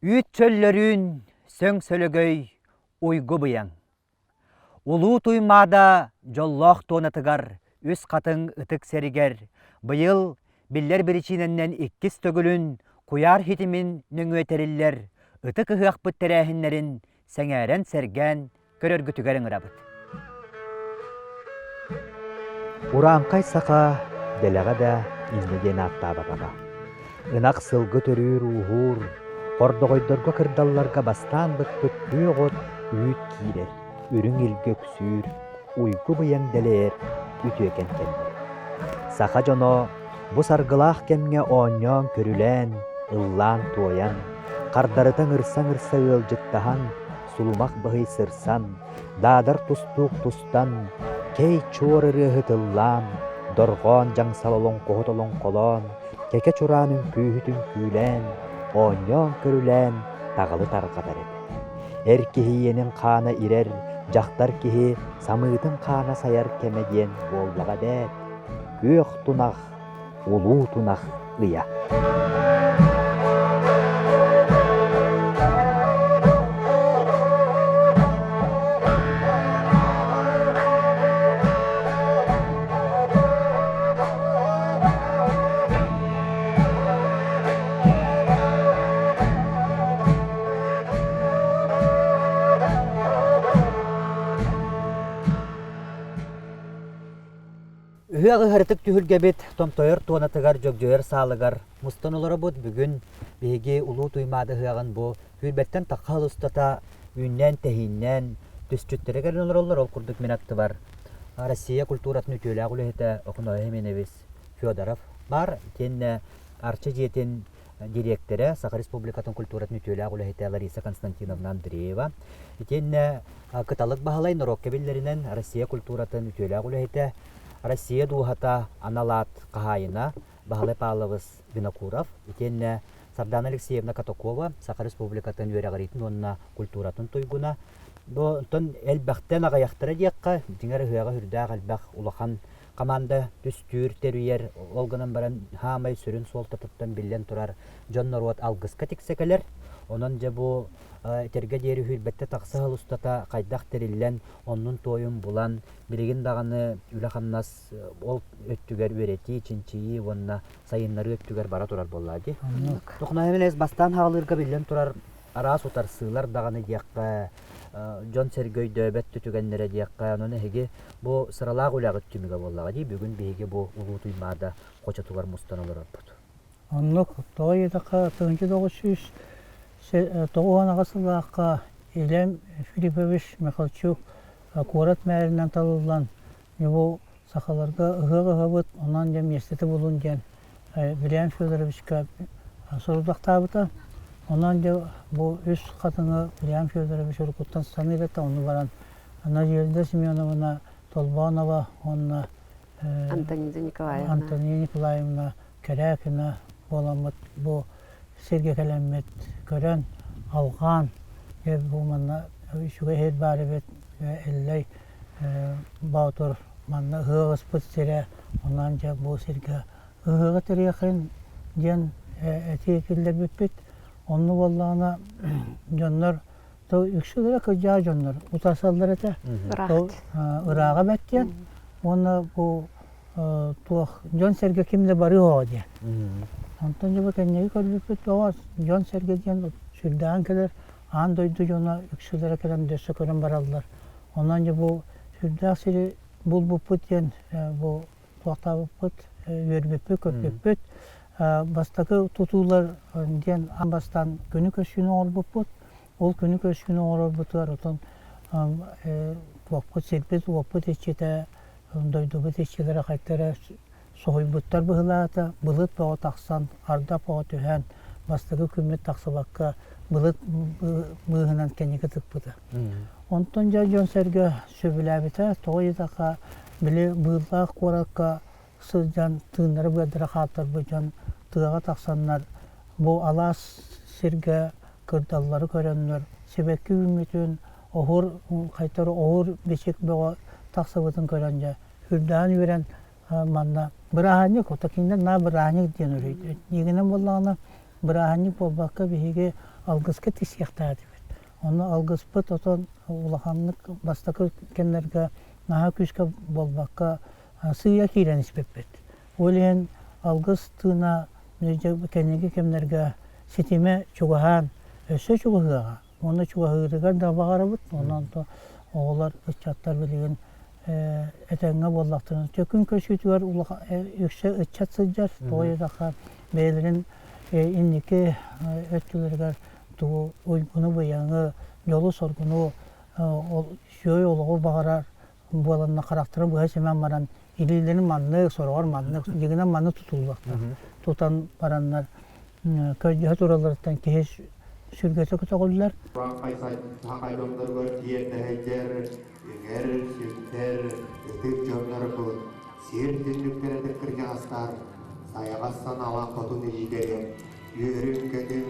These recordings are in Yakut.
Үүт чөллөрүүн, сөҥ сөлөгөй, уйгу быйаҥ. Улуу Туймаада дьоллоох туонатыгар, Үс Хатыҥ ытык сиригэр быйыл биллэр биричиинэннэн иккис төгүлүн куйаар ситимин нөҥүө тэриллэр ытык ыһыахпыт тэрээһиннэрин сэҥээрэн-сэргээн көрөргүтүгэр ыҥырабыт. Урааҥхай саха дэлэҕэ да инньэ диэн ааттаабатаҕа. Ынах сылгы төрүүр-ууһуур, хордоҕойдорго кырдалларга бастаан быкпыт күөх от үүт киирэр, үрүҥ илгэ үксүүр, уйгу-быйаҥ дэлэйэр үтүөкэн кэмнэр. Саха дьоно бу саргылаах кэмҥэ оонньоон-көрүлээн, ыллаан-туойан, хардарыта ыҥырса-ыҥырса ыалдьыттаһан, сулумах быһый сырсан, даадар тустуук тустан, кэй чуор ырыаһыт ыллаан, дорҕоон дьаҥсал олоҥхоһут олоҥхолоон, кэкэ чураан үҥкүүһүт үҥкүүлээн, оонньоон-көрүлээн таҕылы тарҕатар этэ. Эр киһи иэнин хаана ирэр, дьахтар киһи самыытын хаана сайар кэмэ диэн буоллаҕа эбээт. Күөх тунах Улуу тунах ыйа. Ыһыах ыһарытык түһүлгэбит томтойор туонатыгар дьөгдьөйөр саалыгар мустан олоробут. Бүгүн биһиги Улуу Туймаада ыһыаҕын бу сүүрбэттэн тахха сыл устата үүннээн-тэһииннээн түсчүттэрэ кэлэн олороллор. Ол курдук мин аттыбар Россия культуратын үтүөлээх үлэһитэ Окуноя Хименевич Федоров баар. Итиэннэ Арчы дьиэтин дириэктэрэ, Саха Республикатын культуратын үтүөлээх үлэһитэ Лариса Константиновна Андреева. Итиэннэ Кыталык Баһылай норуокка биллэринэн Россия культуратын үтүөлээх үлэһитэ, Россия дууһата анал аат хаһаайына Баһылай Павлович Винокуров, итиэннэ Сардана Алексеевна Катакова, Саха Республикатын үөрэҕириитин уонна культуратын туйгуна. Бу онтон элбэхтэн аҕыйахтара диэххэ, дьиҥэр ыһыаҕа сүрдээх элбэх улахан Хамаанда түстүүр, тэрийэр, ол гынан баран хаамай сүрүн суолтатыттан биллэн турар дьон-норуот алгыска тиксэ кэлэр. Онон дьэ бу этэргэ диэри сүүрбэттэ тахса сыл устата хайдах тэриллэн, оннун-туойун булан, билигин даҕаны үлэ-хамнас ол өттүгэр үөрэтии, чинчийии уонна сайыннарыы өттүгэр бара турар буоллаа дии. Тохнайымын бастаан хаалыырга биллэн турар араас утарсыылар даҕаны диэххэ, дьон-сэргэ өйдөөбөт түгэннэрэ диэххэ, онон эһиги бу сыралаах үлэҕит түмүгэ буоллаҕа дии, бүгүн биһиги бу Улуу Туймаада хочотугар мустан олорорбут. Оннук, тоҕо диэтэххэ, 1998 сыллаахха Илем Филиппович Михалчук куорат мээринэн талыллан, бу сахаларга ыһыах ыһабыт, онон дьэ миэстэтэ булун диэн Вильям Федоровичка сорудахтаабыта. Онон дьэ бу үс хатыҥы Вильям Федорович уруккуттан саныыр этэ, ону баран Надежда Семеновна Толбонова уонна Антонида Николаевна Антонина Николаевна Кэрээкина буоламмыт бу сиргэ кэлэммит көрөн, алҕаан, дьэ бу манна үчүгэй иһит баар эбит, Эллэй Боотур манна ыһыах ыспыт сирэ, онон дьэ бу сиргэ ыһыаҕы тэрийэххин диэн этии киллэрбиппит. Онно буоллаҕына дьоннор то үксүлэрэ кырдьаҕас дьоннор утарсаллар этэ. Ырааҕа бэрт диэн уонна бу туох дьон-сэргэ ким да барыа оҕо диэн. Онтон дьэ бу кэнники көрбүппүт тоҕо дьон-сэргэ диэн сүрдээҕин кэлэр аан дойду дьоно үксүлэрэ кэлэн дөссө көрөн бараллар. Онон дьэ бу сүрдээх сири булбуппут диэн бу туохтаабыппыт, үөрбүппүт, көппүппүт. Бастакы тутуулар диэн аан бастаан күнү көссүүнү оҥорбуппут. Ол күнү көссүүнү оҥорорбутугар отон туохпут сирбит, уоппут иччитэ, дойдубут иччилэрэ хайта эрэ соһуйбуттар быһыылаата, былыт бөҕө тахсан, ардах бөҕө түһэн, бастакы күммүт тахсыбакка былыт быыһынан кэнники тыкпыта. Онтон дьэ дьон-сэргэ сөбүлээбитэ, тоҕо диэтэххэ, били быыллаах куоракка сылдьан тыыннара-быардара хаалтарбыт дьон тыаҕа тахсаннар бу алаас сиргэ кырдаллары көрөннөр сибэкки үүммүтүн, оһуор хайтар оһуор бичик бөҕө тахсыбытын көрөн дьэ үрдээн үөрэн манна бырааһынньык ото кинилэр наа бырааһынньык диэн өрөйдө. Дьиҥинэн буоллаҕына бырааһынньык буолбакка биһиги алгыска тиксиэхтээх этибит. Онно алгыспыт отон улаханнык бастакы кэмнэргэ наһаа күүскэ буолбакка сыыйа киирэн испиппит. Ол иһин алгыс тыына кэнники кэмнэргэ ситимэ чугаһаан, өссө чугаһыаҕа. Уонна чугаһыырыгар да баҕарабыт. Онон оҕолор, ыччаттар билигин этэҥҥэ буоллахтарына, күн көсүүтүгэр улахан үксэ ыччат сылдьар. Тоҕо диэтэххэ, бэйэлэрин инники өттүлэригэр тугу уйгуну-быйаҥы, дьолу-соргуну, үчүгэй олоҕу баҕарар буоланна харахтарын быһа симэн баран илиилэрин маннык, сороҕор маннык, дьиҥинэн маннык тутуллуохтаах. Тутан бараннар көрдөһө туралларыттан киһи сүргэтэ көтөҕүллэр. Хахайдонноргор тиэрдэһэйдэр, үҥэр, сүктэр, ытык дьоннорбут, сир түннүктэрэ кырдьаҕастар, сайаҕас санаалаах хотун илиилэрэ, үөрүҥ-көтүҥ,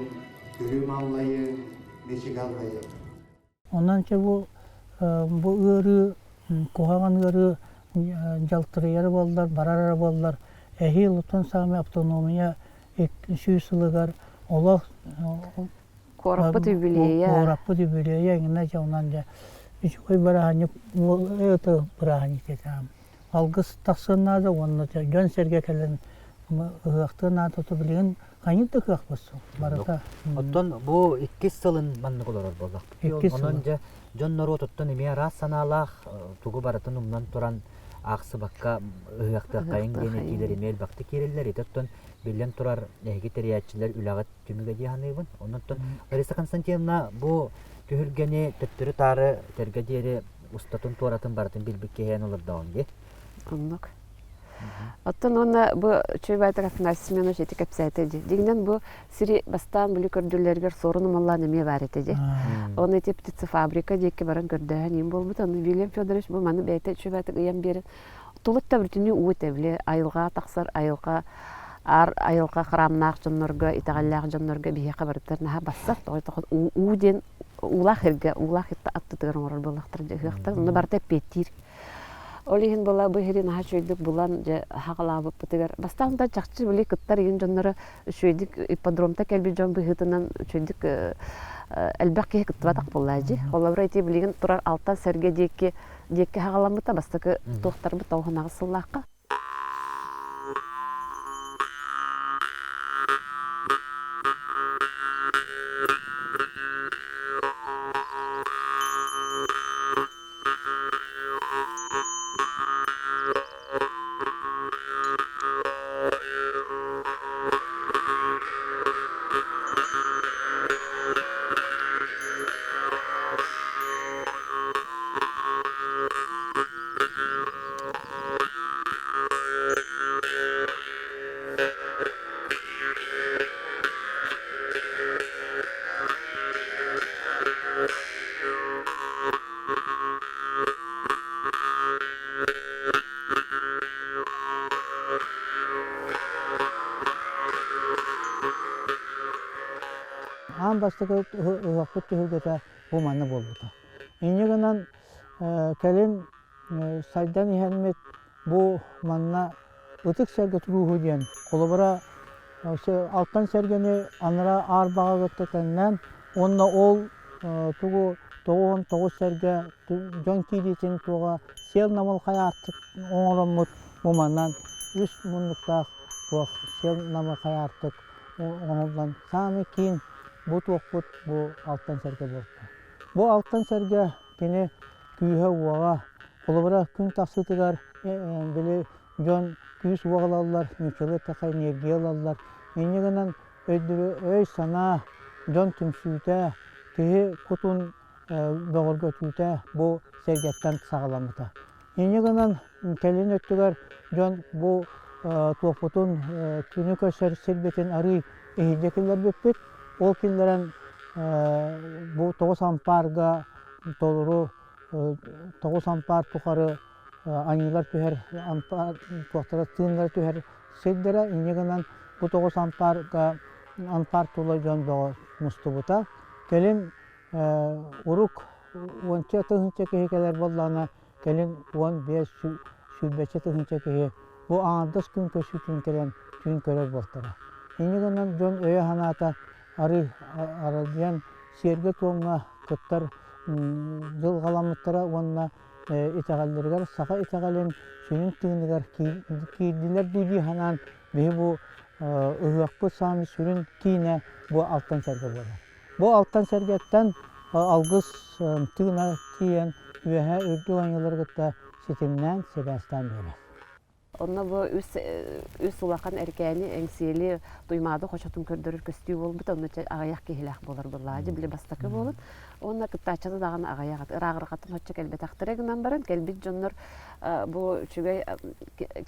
күлүм аллайыҥ, мичик аллайыҥ. Онон чэ бу бу ыарыы куһаҕан ыарыы дьалтырыйара буоллар, барар эрэ буоллар, эһиил оттон саамай автономия 200 сылыгар олох Куораппыт юбилейа. Куораппыт юбилейа иҥнэ дьэ онон дьэ үчүгэй бырааһынньык это бырааһынньык этэ. Алгыс тахсыан наада уонна дьон-сэргэ кэлэн ыһыахтыан наада билигин хайыт да кыахпыт суох барыта. Оттон бу иккис сылын маннык олорор буоллахпыт. Иккис Онон дьэ дьон норуотуттан эмиэ араас санаалаах тугу барытын умнан туран аахсыбакка ыһыахтыаххайыҥ диэн этиилэр эмиэ элбэхтик киирэллэр. Ити оттон биллэн турар эһиги тэрийээччилэр үлэҕит түмүгэ дии саныыбын. Онон Лариса Константиновна бу түһүлгэни төттөрү-таары этэргэ диэри устатын туоратын барытын билбит киһи олордоҕуҥ дии. Оннук. Оттон уонна бу Чуйбаатар Афанасий Семенович ити кэпсээтэ дии. Дьиҥинэн бу сири бастаан били көрдүүллэригэр суорун ымаллаан эмиэ баар этэ дии. Оны ити птицефабрика диэки баран көрдөөһөн иин буолбут. Аны Вильям Федорович бу маны бэйэтэ Чуйбаатык ыйан биэрэн тулут да бүтүннүү уу этэ били айылҕа тахсар айылҕа аар айылҕа храмнаах дьоннорго итэҕэллээх дьоннорго биһиэхэ барытыгар наһаа бассар тоҕо уу диэн уулаах эргэ уулаах аттытыгар оҥорор буоллахтар дьэ ыһыахтар онно барыта эппиэттиир ол иһин була бу иһири наһаа үчүгэйдик булан дьэ хаҕалаабыппытыгар бастаан да чахчы били кыттар игин дьонноро үчүгэйдик ипподромта кэлбит дьон быһыытынан үчүгэйдик элбэх киһи кыттыбатах буоллаа дии холобура ити билигин турар алтан сэргэ диэки диэки хаҕаламмыта бастакы туохтарбыт тоҕуһунаҕыс сыллаахха Аан бастакы ыһыахпыт түһүлгэтэ бу манна буолбута. Инньэ гынан кэлин сайдан иһэммит бу манна Ытык Сэргэ турууһу диэн холобура Алтан Сэргэни анараа Аар баҕа кытта тэҥнээн уонна ол тугу 99 сэргэ дьон киириитин туоҕа сиэл намылхай аартык оҥороммут бу манан үс муннуктаах туох сиэл намылхай аартык оҥоһуллан саамай киин бу туохпут бу Алтан Сэргэ буолта. Бу Алтан Сэргэ кини күүһэ-уоҕа, холобура күн тахсыытыгар били дьон күүс-уох ылаллар, нууччалыы эттэххэ энергия ылаллар. Инньэ гынан өй-санаа, дьон түмсүүтэ, киһи кутун бөҕөргөтүүтэ бу сэргэттэн саҕаламмыта. Инньэ гынан кэлин өттүгэр дьон бу туохпутун күнү көрсөр сирбитин арыый иһирдьэ киллэрбиппит. Ол киллэрэн бу тоҕус ампаарга толору тоҕус ампаар тухары аньыылар түһэр ампаар туохтара тыыннара түһэр сирдэрэ инньэ гынан бу тоҕус ампаарга ампаар тула дьон бөҕө мустубута. Кэлин урук уонча тыһыынча киһи кэлэр буоллаҕына кэлин 15 сүүрбэччэ тыһыынча киһи бу аҥардас күн көсүүтүн кэлэн түүн көрөр буолтара. Инньэ гынан дьон өйө-санаата арый аралдьыйан сиэргэ-туомҥа кыттар дьылҕаламмыттара уонна итэҕэллэригэр саха итэҕэлин сүрүн тыыныгар киирдилэр дуу дии санаан биһи бу ыһыахпыт саамай сүрүн киинэ бу Алтан Сэргэ буолар. Бу Алтан Сэргэттэн алгыс тыына тиийэн үөһээ үрдүк айыылары кытта ситимнээн, сибээстээн биэрэр. Онно бу үс, үс улахан эркээни Эҥсиэли Туймаада хочотун көрдөрөр көстүү буолбут. Онно аҕыйах киһилээх буолар буоллаҕа. Били бастакы буолан. Уонна кыттааччыны даҕаны аҕыйах ырааҕырҕатын оччо кэлбэтэхтэрэ гынан баран, кэлбит дьоннор бу үчүгэй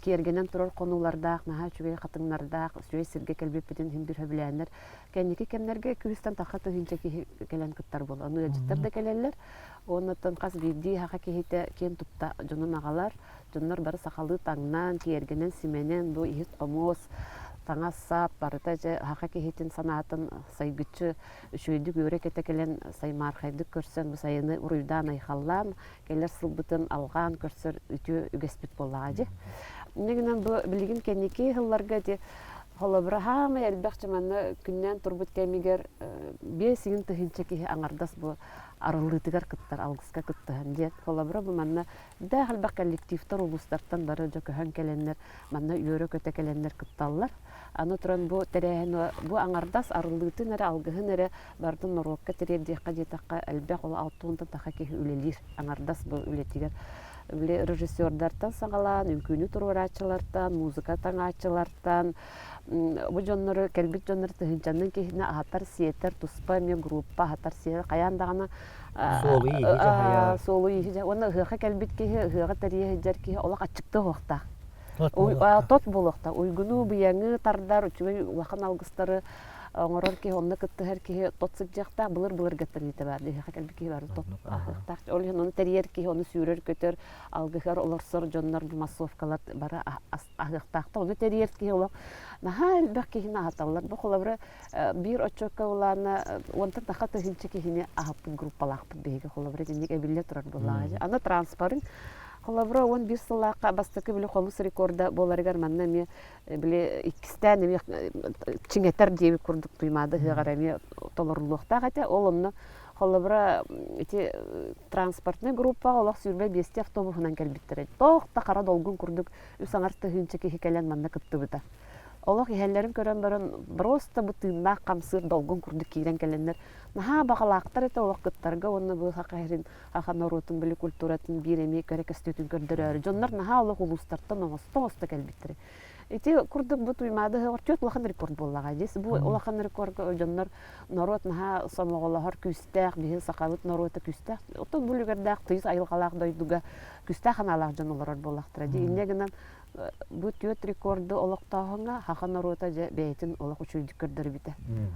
киэргэнэн турар хонуулардаах, наһаа үчүгэй хатыҥнардаах, үчүгэй сиргэ кэлбиппитин иһин бир сөбүлээннэр кэнники кэмнэргэ күһүстэн тахха тыһыынча киһи кэлэн кыттар буолла. Ону ыалдьыттар да кэлэллэр. Уоннаттан хас биирдии саха киһитэ киэн тутта дьонун аҕалар. Дьоннор бары сахалыы таҥнан, киэргэнэн, симэнэн, бу иһит-хомуос, таҥас-сап барыта дьэ саха киһитин санаатын сайгыччы үчүгэйдик үөрэ-кэтэ кэлэн саймаархайдык көрсөн бу сайыны уруйдаан-айхаллаан кэлэр сылбытын алҕаан көрсөр үтүө үгэспит буоллаҕа дии. Инньэ гынан бу билигин кэнники сылларга ити холобура хаамай элбэх манна күннээн турбут кэмигэр 5 тыһыынча киһи аҥардас бу арыллыытыгар кыттар, алгыска кыттыһан диэн. Холобура бу манна Дээх элбэх коллективтар улуустартан бары дьэ көһөн кэлэннэр, манна үөрэ-көтө кэлэннэр кытталлар. Аны туран бу тэрээһин бу аҥардас арыллыытын эрэ, алгыһын эрэ барытын норуокка тириэрдиэххэ диэтэххэ элбэх ол алта уонтан таха киһи үлэлиир аҥардас бу үлэтигэр. Били режиссердартан саҕалаан, үҥкүүнү туруорааччылартан, музыка таҥааччылартан бу дьоннору кэлбит дьоннору тыһыынчаннан киһини аһатар-сиэтэр туспа эмиэ группа аһатар-сиэтэр хайаан даҕаны Суолу-ииһи дьаһайар. Суолу-ииһи дьаһайар. Уонна ыһыахха кэлбит киһи, ыһыаҕы тэрийэ сылдьар киһи олох аччыктыы уһуохтаах. Тот буолуохтаах. Тот буолуохтаах. Уйгуну, быйаҥы тардар, үчүгэй улахан алгыстары оҥорор киһи, онно кыттыһар киһи тот сылдьыахтаах. Былыр-былыргыттан иитэ баар. Ыһыахха кэлбит киһи бары тот аһыахтаах. Ол иһин ону тэрийэр киһи, ону сүүрэр-көтөр, алгыһар олорсор дьоннор бу массовкалар бары аһыахтаахтар. Ону тэрийэр киһи олох наһаа элбэх киһини аһаталлар. Бу холобура биир отчуокка улаана уонтан таха тыһыынча киһини аһаппыт группалаахпыт биһиги холобура итинник эбиллэ турар буоллаҕа аны транспорын холобура 11 сыллаахха бастакы били хомус рекорда буоларыгар манна эмиэ били иккистээн эмиэ чиҥэтэр диэбит курдук Туймаада ыһыаҕар эмиэ толоруллуохтаах этэ ол онно холобура ити транспортнай группаҕа олох 25 автобуһунан кэлбиттэрэ тоох да хара долгун курдук үс аҥар тыһыынча киһи кэлэн манна кыттыбыта Олох иһэллэрин көрөн баран, просто бу тыыннаах хамсыыр долгун курдук киирэн кэлэннэр, наһаа баҕалаахтар этэ олох кыттарга уонна бу саха сирин, саха норуотун били культуратын биир эмиэ кэрэ көстүүтүн көрдөрөөрү дьоннор наһаа олох улуустартан оҥосто-оҥосто кэлбиттэрэ. Ити курдук бу Туймаада ыһыаҕар түөрт улахан рекорд буоллаҕа дии. Бу улахан рекордга дьоннор норуот наһаа сомоҕолоһор күүстээх, биһиги сахабыт норуота күүстээх, оттон бу үлүгэрдээх тыйыс айылҕалаах дойдуга күүстээх санаалаах дьон олорор буоллахтара дии. Инньэ гынан Бу түөрт рекорду олохтооһуҥҥа саха норуота дьэ бэйэтин олох үчүгэйдик көрдөрбүтэ.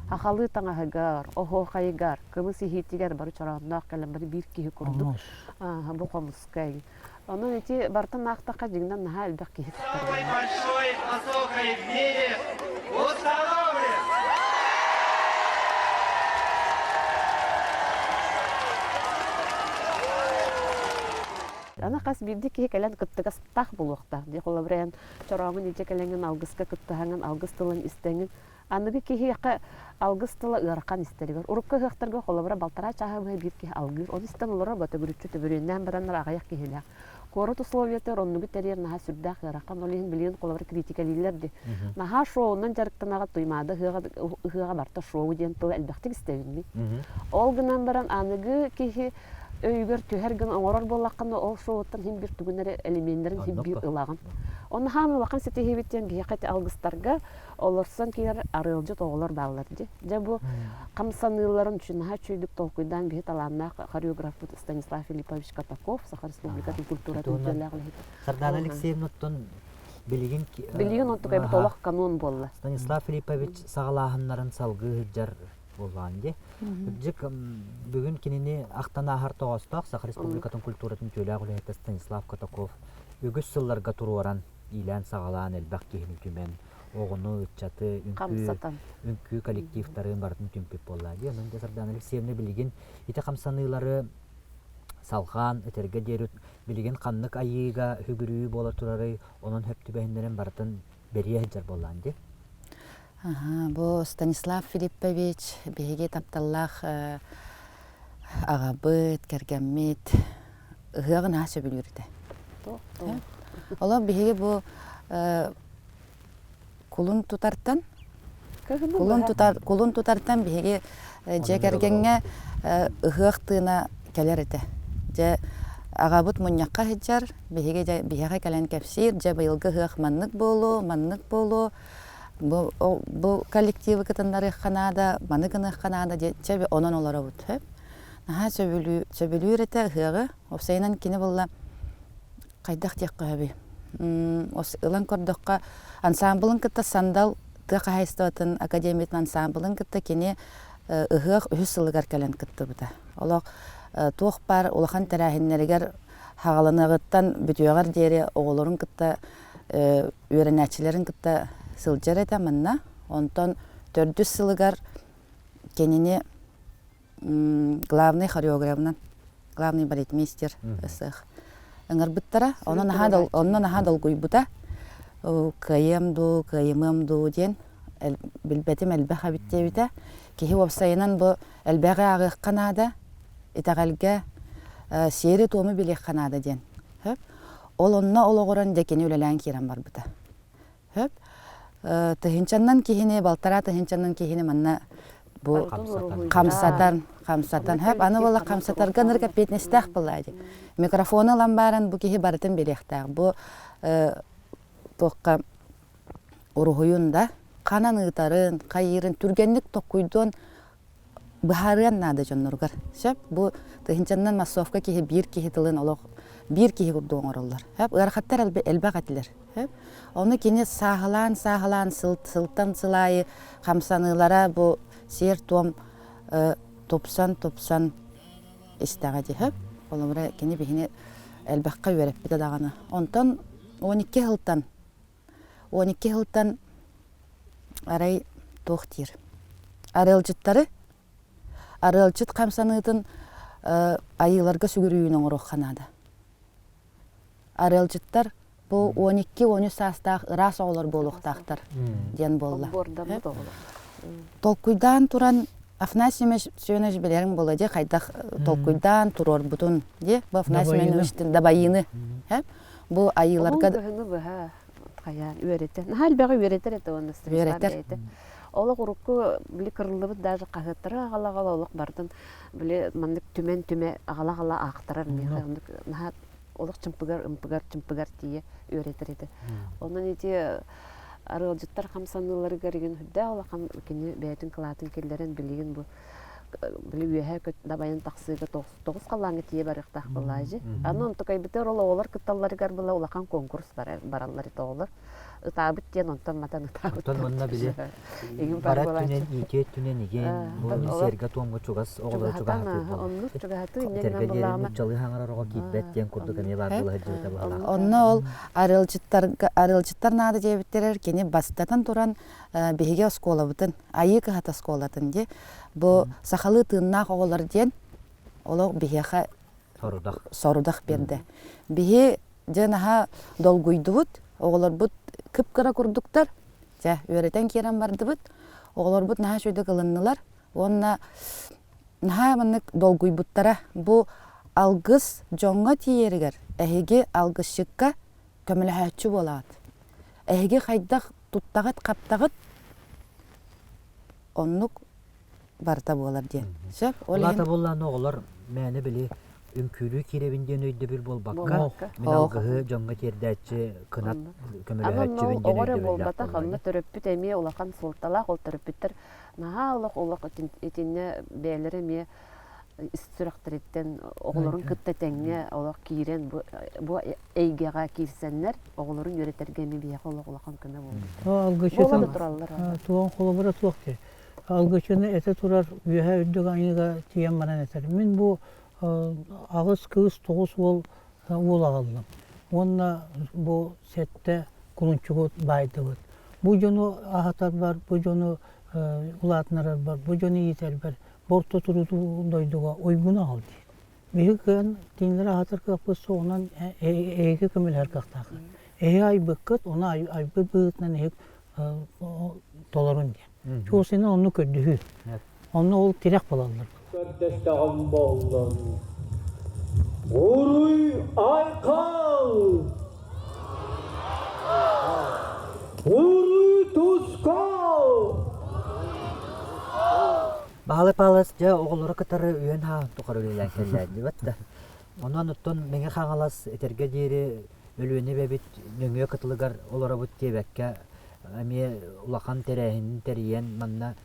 Сахалыы таҥаһыгар, оһуохайыгар, кымыс иһиитигэр бары чороонноох кэлэн бары биир киһи курдук бу хомуска. Онон ити барытын аахтахха дьиҥинэн наһаа элбэх киһи кыттар. Самый большой осокой в мире установлен! Аны хас биирдии киһи кэлэн кыттыгастаах буолуохтаах. Дии холобура эн чорооҥун илдьэ кэлэҥҥин алгыска кыттыһаҥын, алгыс тылын истэҥин. Аныгы киһиэхэ алгыс тыла ыарахан истэригэр. Урукку ыһыахтарга холобура балтараа чааһы быһа биир киһи алгыыр. Ону истэн олорор ботогүрүччү төбүрүөннээн бараннар аҕыйах киһилээх. Куорат условиятыгар оннугу тэрийэр наһаа сүрдээх ыарахан. Ол иһин билигин холобура критикэлииллэр дии. Наһаа шоунан дьарыктанаҕыт Туймаада ыһыаҕа, ыһыаҕа барта шоу диэн тылы элбэхтик истэбин мин. Ол гынан баран аныгы киһи өйүгэр түһэр гына оҥорор буоллаххына, ол шоуттан син биир тугун эрэ элеменнэрин син биир ылаҕын. Онно хаамыы улахан ситиһиибит диэн биһиэхэ ити алгыстарга олорсон киирэр арыалдьыт оҕолор бааллар дии. Дьэ бу хамсаныыларын наһаа үчүгэйдик толкуйдаан биһи талааннаах хореографпыт Станислав Филиппович Катаков, Саха Республикатын культуратын үтүөлээх үлэһитэ. Сардана Алексеевнаттан билигин Билигин онтукайбыт олох канон буолла. Станислав Филиппович саҕалааһыннарын салгыы сылдьар буоллаҕын дии. Кырдьык, бүгүн кинини ахтан ааһар тоҕоостоох Саха Республикатын культуратын үтүөлээх үлэһитэ Станислав Катаков үгүс сылларга туруоран, иилээн-саҕалаан элбэх киһини түмэн, оҕону, ыччаты, үҥкүү, үҥкүү коллективтарын барытын түмпүт буолла дии. Онон дьэ Сардана Алексеевна билигин ити хамсаныылары салҕаан этэргэ диэри билигин ханнык айыыга үгүрүү буола турарый, онон хөп түбэһиннэрин барытын бэрийэ сылдьар буоллаан дии. Бу Станислав Филиппович биһиги тапталлаах аҕабыт, кэргэммит ыһыаҕын наһаа сөбүлүүр этэ. Олох биһиги бу кулун тутартан кулун тутар кулун тутартан биһиги дьиэ кэргэҥҥэ ыһыах тыына кэлэр этэ. Дьэ аҕабыт мунньахха сылдьар, биһиги дьэ биһиэхэ кэлэн кэпсиир, дьэ быйылгы ыһыах маннык буолуо, маннык буолуо, бу бу коллективы кытыннарыахха наада, маны гыныахха наада диэн чэ онон олоробут. Наһаа сөбүлүү сөбүлүүр этэ ыһыаҕы. Уопсайынан кини буолла хайдах диэххэ сөбүй? Ылан көрдөххө, ансаамбылын кытта Сандал тыа хаһаайыстыбатын академиятын ансаамбылын кытта кини ыһыах үһүс сылыгар кэлэн кыттыбыта. Олох туох баар улахан тэрээһиннэригэр хаҕаланыаҕыттан бүтүөҕэр диэри оҕолорун кытта үөрэнээччилэрин кытта сылдьар этэ манна. Онтон төрдүс сылыгар кинини главный хореографынан, главный балетмейстер ысыах ыҥырбыттара. Онно наһаа онно наһаа долгуйбута. Кыайыам дуу, кыайымыам дуу диэн билбэтим элбэх эбит диэбитэ. Киһи уопсайынан бу элбэҕи ааҕыахха наада, итэҕэлгэ сиэри-туому билиэххэ наада диэн. Ол онно олоҕуран дьэ кини үлэлээн киирэн барбыта. Хөп. Тыһыынчаннан киһини, балтараа тыһыынчаннан киһини манна бу хамсатан, хамсатан. Хөп, аны буола хамсатарга ынырык эппиэтинэстээх буолла дии. Микрофону ылан баран бу киһи барытын билиэхтээх. Бу туохха уруһуйун да ханан ыытарын, хайыырын түргэнник токкуйдуон быһаарыан наада дьонноругар. Сөп, бу тыһыынчаннан массовка киһи биир киһи тылын олох биир киһи курдук оҥороллор. Сөп, ыарахаттар элбэх этилэр. Сөп. Ону кини сааһылаан сааһылаан сыл, сылтан сыл аайы хамсаныылара бу сиэр-туом тупсан тупсан истэҕэ дии. Сөп. Холобура кини биһини элбэххэ үөрэппитэ даҕаны. Онтон 12 сылтан 12 сылтан арай туох диир арыалдьыттары арыалдьыт хамсаныытын айыыларга сүгүрүйүүнү оҥоруохха наада. Арыалдьыттар бу 12-13 саастаах ыраас оҕолор буолуохтаахтар диэн буолла. Толкуйдаан туран Афанасий Семенович билэриҥ буолуо дии хайдах толкуйдаан туруорбутун дии бу Афанасий Семеновичтин дабайыыны бу айыыларга кыһыны быһа хайаан үөрэтэр наһаа элбэҕи үөрэтэр этэ уонна үөрэтэр олох урукку били кырыллыбыт даже хаһыаттары аҕала-аҕала олох бардын били маннык түмэн түмэ аҕала-аҕала аахтарар миэхэ оннук наһаа олох чымпыгар ымпыгар чымпыгар тиийэ үөрэтэр этэ онон ити арыалдьыттар хамсаныыларыгар игин үрдээх улахан кини бэйэтин кылаатын киллэрэн билигин бу били үөһэ дабайан тахсыыга тоҕус халлааҥҥа тиийэ барыахтаах буоллаажы. Аны онтукайбытыгар ол оҕолор кытталларыгар была улахан конкурс бараллар ити оҕолор. Ытаабыт диэн онтон матан ытаабыт. Оттон онно били бара өттүнэн, иитии өттүнэн игин бу сиэргэ-туомҥа чугас оҕолору чугаһатыы буолар. Оннук чугаһатыы инньэ Этэргэ диэри нууччалыы хаҥарар оҕо киирбэт диэн курдук эмиэ баар буола сылдьыбыта быһалаах. Онно ол арыалдьыттарга арыалдьыттар наада диэбиттэрэр кини бастатан туран биһиги оскуолабытын Айыы кыһата оскуолатын дии бу сахалыы тыыннаах оҕолор диэн олох биһиэхэ сорудах сорудах биэрдэ. Биһи дьэ наһаа долгуйдубут, оҕолорбут кып-кыра курдуктар, дьэ үөрэтэн киирэн бардыбыт, оҕолорбут наһаа үчүгэйдик ылыннылар уонна наһаа маннык долгуйбуттара. Бу алгыс дьоҥҥо тиийэригэр эһиги алгысчыкка көмөлөһөөччү буолаҕыт. Эһиги хайдах туттаҕыт-хаптаҕыт оннук барыта буолар диэн. Сөп. Ол иһин буоллааны оҕолор мээнэ били үҥкүүлүү киирэбин диэн өйдөбүл буолбакка, мин алгыһы дьоҥҥо тиэрдээччи кынат көмөлөһөөччүбүн диэн оҕо эрэ буолбатах, онно төрөппүт эмиэ улахан суолталаах. Ол төрөппүттэр наһаа олох олох итиннэ бэйэлэрэ эмиэ ис сүрэхтэриттэн оҕолорун кытта тэҥҥэ олох киирэн бу бу эйгэҕэ киирсэннэр оҕолорун үөрэтэргэ эмиэ биһиэхэ олох улахан көмө буолбут. Алгычытын туон холобура суох дии. Алгычыны этэ турар үөһэ үрдүк айыыга тиийэн баран этэр. Мин бу аҕыс кыыс тоҕус уол уол аҕаллым. Уонна бу сэттэ кулунчугу баайдыбыт. Бу дьону аһатарбар, бу дьону улаатынарарбар, бу дьону иитэрбэр борто турутуу дойдуга уйгуну аҕал диир. Биһиги кыайан кинилэри аһатар кыахпыт суоҕунан эһиги көмөлөһөр кыахтааххыт. Эһиги айбыккыт, ону айбыт быһыытынан эһиги. толорун диэн. Чуосина онну көрдөһүү. Онно ол тирэх буолаллар. Көрдөстөҕүм буоллун. Уруй айхал! Уруй тускал! Баһылай Павлович дьэ оҕолору кытары үйэн-хаан тухары үлэлээн кэллээн да. Онон оттон Мэҥэ Хаҥалас этэргэ диэри Өлүөнэ эбэбит нөҥүө кытылыгар олоробут диэбэккэ эмиэ улахан тэрээһинин тэрийэн манна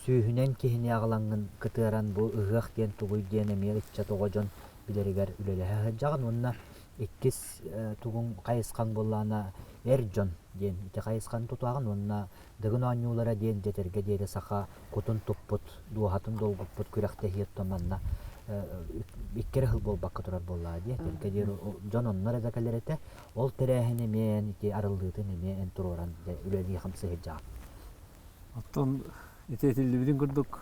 сүүһүнэн киһини аҕалаҥҥын кытыаран бу ыһыах диэн тугуй диэн эмиэ ыччат оҕо дьон билэригэр үлэлэһэ сылдьаҕын уонна иккис тугуҥ хайысхаҥ буоллаҕына эр дьон диэн ити хайысханы тутаҕын уонна Дыгын оонньуулара диэн дьэтэргэ диэри саха кутун туппут, дууһатын долгуппут күрэхтэһии оттон манна икки эрэ сыл буолбакка турар буоллаҕа дии. Этэргэ диэри дьон онно эрэ да кэлэр этэ. Ол тэрээһини эмиэ эн ити арыллыытын эмиэ эн туруоран үлэлии-хамсыы сылдьаҕын. Оттон ити этиллибитин курдук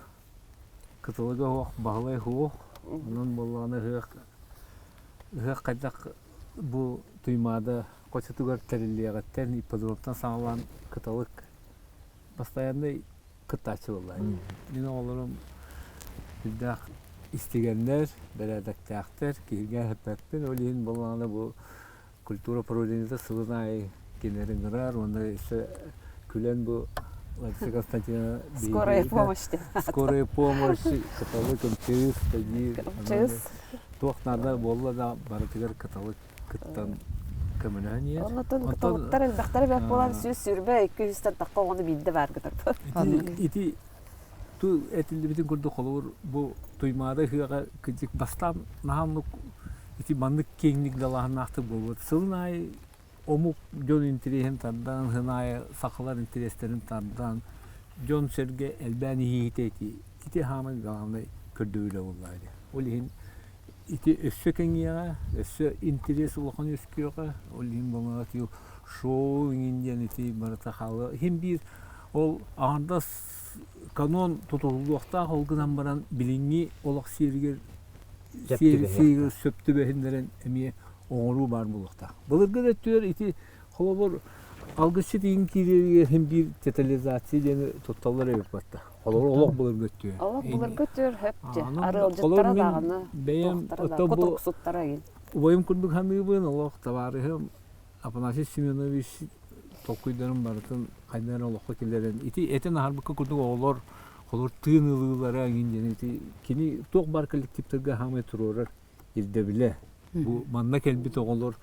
кытылыга суох, баһылай суох. Онон буоллаҕына ыһыах ыһыах хайдах бу Туймаада хочотугар тэриллиэҕиттэн ипподромтан саҕалаан кыталык постоянный кыттааччы буолла. Мин оҕолорум сүрдээх истигэннэр, бэрээдэктээхтэр, киһиргээн эппэппин. Ол иһин буоллаҕына бу культура управлениета сылын аайы кинилэри ыҥырар уонна өссө күлэн бу Лариса Константиновна Скорая помощь. Скорая помощь, кыталык МЧС, МЧС. Туох наада буолла да барытыгар кыталык кыттан көмөлөһөн иһэр. Оннотон кыталыктар элбэхтэрэ бэрт буолан 122 200-тэн тахха оҕону биирдэ баар гытарбыт. Ити ту этиллибитин курдук холобур бу Туймаада ыһыаҕа кырдьык бастаан наһаа ити маннык киэҥник далааһыннаахтык буолбут. Сылын аайы омук дьон интэриэһин тардан, сылын аайы сахалар интэриэстэрин тардан, дьон-сэргэ элбээн иһиитэ ити ити хаамай главнай көрдөбүлэ буоллаҕа дии. Ол иһин ити өссө кэҥиэҕэ, өссө интэриэс улахан үөскүөҕэ, ол иһин буоллаҕа шоу иҥин диэн ити барыта хаалыа. Иһин биир ол аҥардас канон тутуллуохтаах ол гынан баран билиҥҥи олох сиэригэр сиэригэр сөп түбэһиннэрэн эмиэ оҥоруу баар буолуохтаах. Былыргы да өттүгэр ити холобур алгысчыт иин киирэригэр иһин биир детализация диэни тутталлар эбит батта. Холобур олох былыргы өттүгэр. Олох былыргы өттүгэр хөп дьэ. Арыалдьыттара даҕаны, бэйэм кутуруксуттара иин. Убайым курдук саныыбын, олох табаарыһым Афанасий Семенович толкуйдарын барытын хайдах эрэ олоххо киллэрэн ити этэн аһарбыкка курдук оҕолор холобур тыын ылыылара эҥин диэн ити кини туох баар коллективтарга хаамай туруорар ирдэбилэ. Бу манна кэлбит оҕолор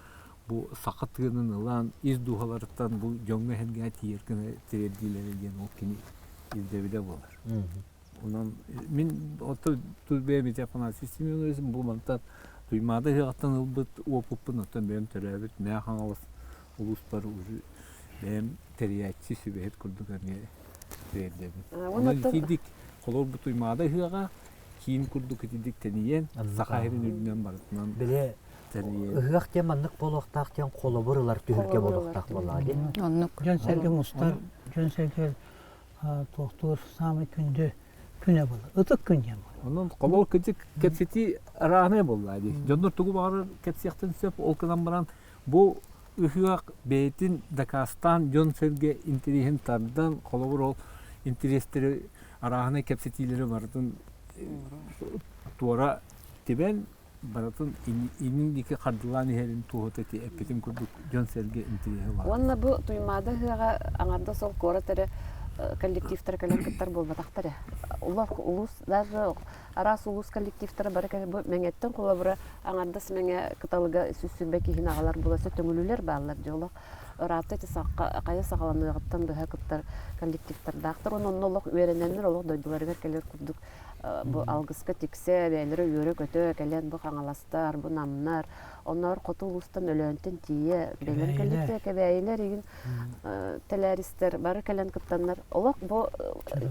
бу саха тыынын ылан ис дууһаларыттан бу дьоҥҥо эһэргэ тиийэр гына тириэрдиилэрэ диэн ол кини ирдэбилэ буолар. Онон мин оттон бэйэм ити Афанасий Семенович бу мантан Туймаада ыһыаҕыттан ылбыт уопуппун оттон бэйэм төрөөбүт Мэҥэ Хаҥалас улууспар уже бэйэм тэрийээччи, сүбэһит курдук эмиэ тириэрдэбин. Онон итинник холобур бу Туймаада ыһыаҕа киин курдук итинник тэнийэн Саха сирин үрдүнэн барытынан Били ыһыах диэн маннык буолуохтаах диэн холобур ылар түһүлгэ буолуохтаах буоллаҕа дии. Оннук. Дьон-сэргэ мустар, дьон-сэргэ туохтуур саамай күндү күнэ буолар. Ытык күн диэн буолар. Онон холобур кырдьык кэпсэтии арааһынай буолла дии. Дьоннор тугу баҕарар кэпсиэхтэрин сөп, ол гынан баран бу ыһыах бэйэтин дакаастаан дьон-сэргэ интэриэһин тардан, холобур ол интэриэстэри арааһынай кэпсэтиилэри барытын туора тибэн барытын иннин диэки хардылаан иһэрин туоһута ити эппитим курдук дьон-сэргэ интэриэһэ улаатар. Уонна бу Туймаада ыһыаҕа аҥардас ол куорат эрэ коллективтара кэлэн кыттар буолбатахтар ээ. Улах улуус даже араас улуус коллективтара бары кэлэн бу Мэҥэттэн холобура аҥардас Мэҥэ кыталыга 120 киһини аҕалар буола төҥүлүлэр бааллар дьэ олох ыраатта ити хайа саҕаланыаҕыттан быһа кыттар коллективтардаахтар уонна онно олох үөрэнэннэр олох дойдуларыгар кэлэр курдук бу алгыска тиксэ бэйэлэрэ үөрэ-көтө кэлэн бу хаҥаластар бу намнар онноор хоту улуустан Өлөөнтөн тиийэ бэйэлэрин коллектива кэбээйилэр игин тэлээристэр бары кэлэн кыттаннар олох бу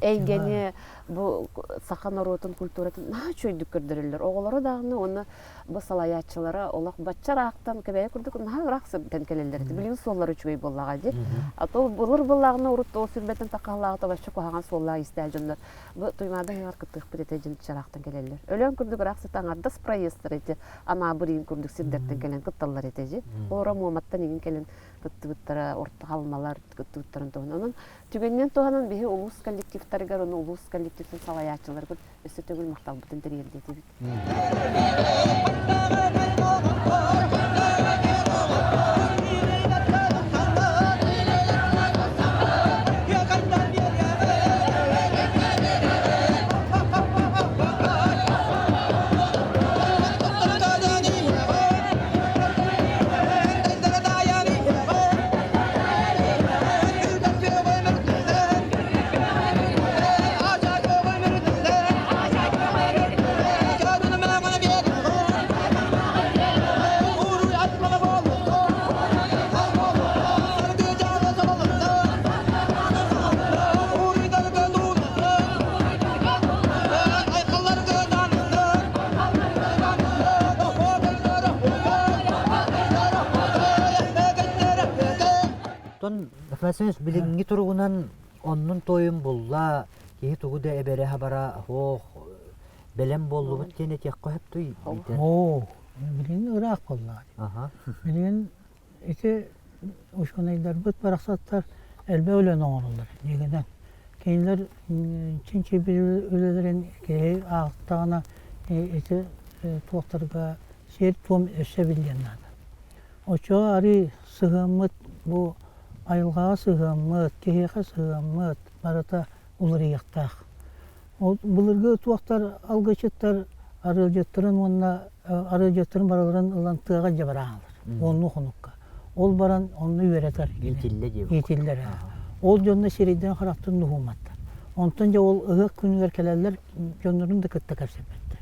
эйгэни бу саха норуотун культуратын наһаа үчүгэйдик көрдөрөллөр оҕолоро даҕаны уонна бу салайааччылара олох бачча ыраахтан кэбээйи курдук наһаа ыраах сиртэн кэлэллэр этэ билигин суоллара үчүгэй буоллаҕа дии а то былыр быллаҕына урут ол сүрбэтин такаһалааҕыта бачча куһаҕан суоллаах истээх дьоннор бу Туймаада ыһыаҕар кыттыахпыт этэ дьин ыраахтан кэлэллэр Өлөөн курдук ыраах сыта аҥардас проездтара ити Анаабыр иин курдук сирдэртэн. нэһилиэктэртэн кэлэн кытталлар этэ дьи. Ора Муоматтан игин кэлэн кыттыбыттара, орто халмалар кыттыбыттарын туһунан. Онон түгэнинэн туһанан биһи улуус коллективтарыгар, ону улуус коллективтын салайааччыларыгар өссө төгүл махталбытын тириэрдиэтибит. Оттон Афанасий билиҥҥи туругунан оннун туойун булла, киһи тугу да эбэрэ-хабара суох, бэлэм буоллубут диэн этиэххэ сөптүй? Оо, билигин ыраах буоллаҕа. Билигин ити учуонайдарбыт барахсаттар элбэх үлэни оҥороллор дьиҥинэн. Кинилэр чинчийбит үлэлэрин киһи аахтаҕына ити туохтарга сиэр-туом өссө биллиэн наада. Оччоҕо арыый сыһыаммыт бу айылҕаҕа сыһыаммыт, киһиэхэ сыһыаммыт барыта уларыйыахтаах. Ол былыргы туохтар алгысчыттар арыалдьыттарын уонна арыалдьыттарын барыларын ылан тыаҕа илдьэ бараалар уоннуу хонукка. Ол баран онно үөрэтэр Иитиллэ диэбит. Иитиллэр. Ол дьонно сирэйдэрин харахтарын дуһууматтар. Онтон дьэ ол ыһыах күнүгэр кэлэллэр дьоннорун да кытта кэпсэппэттэр.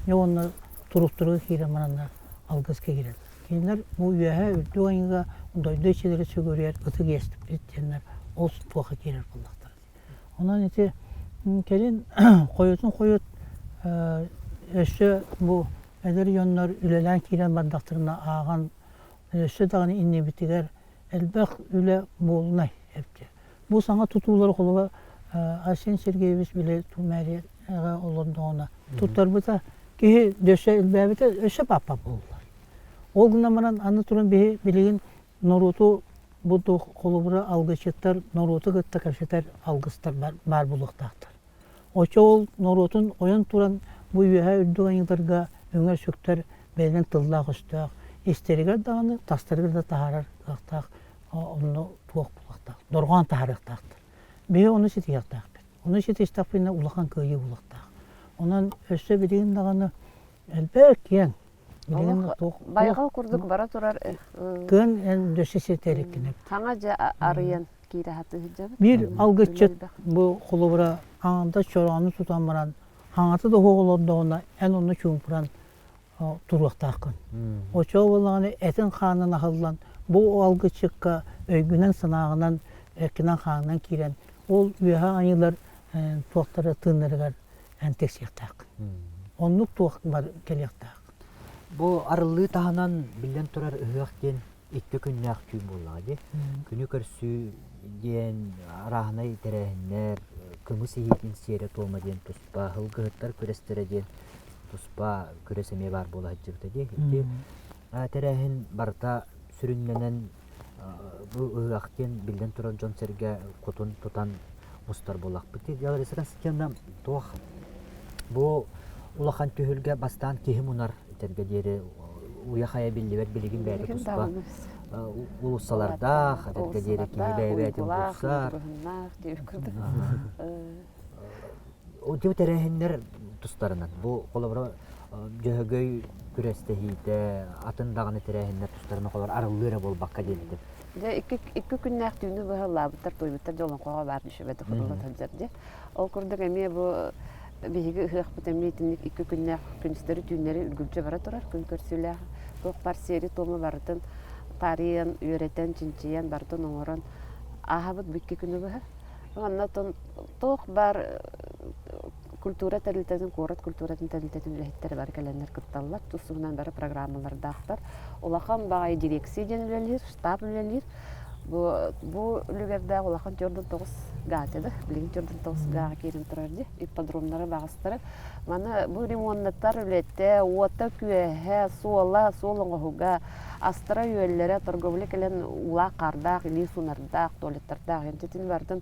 Дьэ уонна туруктарга киирэн бараннар алгыска киирэллэр. Кинилэр бу үөһэ үрдүк айыыга дойду иччилэри сүгүрүйэр ытык иэстэрбит диэннэр ол туохха киирэр буоллахтара. Онон ити кэлин хойутун хойут өссө бу эдэр дьоннор үлэлээн киирэн бардахтарына ааҕан өссө даҕаны иннибитигэр элбэх үлэ буолунай эбит. Бу саҥа тутуулар холобура Арсен Сергеевич били мэрияҕа олордоҕуна туттарбыта киһи өссө элбээбитэ өссө папа буоллар. Ол гынан баран аны туран биһи билигин норуоту бу холобура алгысчыттар норуоту кытта кэпсэтэр алгыстар баар буолуохтаахтар. Оччо ол норуотун ойон туран бу үөһээ үрдүк айыыларга өҥөр-сүктэр бэйэлэрин тыллаах-өстөөх истэригэр даҕаны тастарыгар да таһаарар кыахтаах онно туох буолуохтаах дорҕоон таһаарыахтаахтар. Биһи ону ситиһиэхтээхпит. Ону ситистэхпинэ улахан кыайыы буолуохтаах. Онон өссө билигин даҕаны элбэх киэҥ Байҕал курдук бара турар Кыан эн дөссө ситэриккин Хаҥа дьэ арыйан киирэ сатыһыдьабыт. Биир алгысчыт бу холобура аҥанда чороону тутан баран хаҥата да суох олордоҕуна эн онно чуумпуран туруохтааххын. Оччоҕо буоллаҕына этин-хаанын аһыллан бу алгысчыкка өйгүнэн-санааҕынан эккинэн-хааҥҥынан киирэн ол үөһэ айыылар туохтара тыыннарыгар эн тиксиэхтээххин. Оннук туох бар кэлиэхтээх. Бу арыллыы таһынан биллэн турар ыһыах диэн икки күннээх түүн буоллаҕа дии. Күнү көрсүү диэн арааһынай тэрээһиннэр, кымыс иһиитин сиэрэ-туома диэн туспа, һылгыһыттар күрэстэрэ диэн туспа күрэс эмиэ баар буола сылдьыбыта дии. Ити тэрээһин барыта сүрүннэнэн бу ыһыах диэн биллэн турар дьон-сэргэ кутун тутан мустар буоллахпыт. Лариса Константиновна туох бу улахан түһүлгэ бастаан киһи мунар этэргэ диэри уйа-хайа биллибэт билигин бэйэтэ туспа уулуссалардаах этэргэ диэри киһи бэйэ-бэйэтин булсар. Ити тэрээһиннэр тустарынан бу холобура Дьөһөгөй күрэстэһиитэ, атын даҕаны тэрээһиннэр тустарынан холобура арыллыы эрэ буолбакка диэбитим. Дьэ икки күннээх түүнү быһа ыллаабыттар, туойбуттар дьэ олоҥхоҕо баар дьүшүбэтэ курулла сылдьар дьэ. Ол курдук эмиэ бу биһиги ыһыахпыт эмиэ итинник икки күннээх күнүстэри түүннэри үргүлдьү бара турар күн көрсүүлээх туох баар сиэри-туому барытын таарыйан, үөрэтэн, чинчийэн, барытын оҥорон ааһабыт бу икки күнү быһа. Уонна туох баар культура тэрилтэтин, куорат культуратын тэрилтэтин үлэһиттэрэ бары кэлэннэр кытталлар. Тус-туһунан бары программалардаахтар. Улахан баҕайы дирекция диэн үлэлиир, штаб үлэлиир. Бу бу үлүгэрдээх улахан 49 гаата да, билигин 49 гааҕа киирэн турар дии. Ипподромнары баҕастары. Маны бу ремоннаттар үлэтэ, уота-күөһэ, суола, суол оҥоһуга, астара-үөллэрэ, торговля кэлэн уулаах-хаардаах, илии суунардаах, туалеттардаах. Итини барытын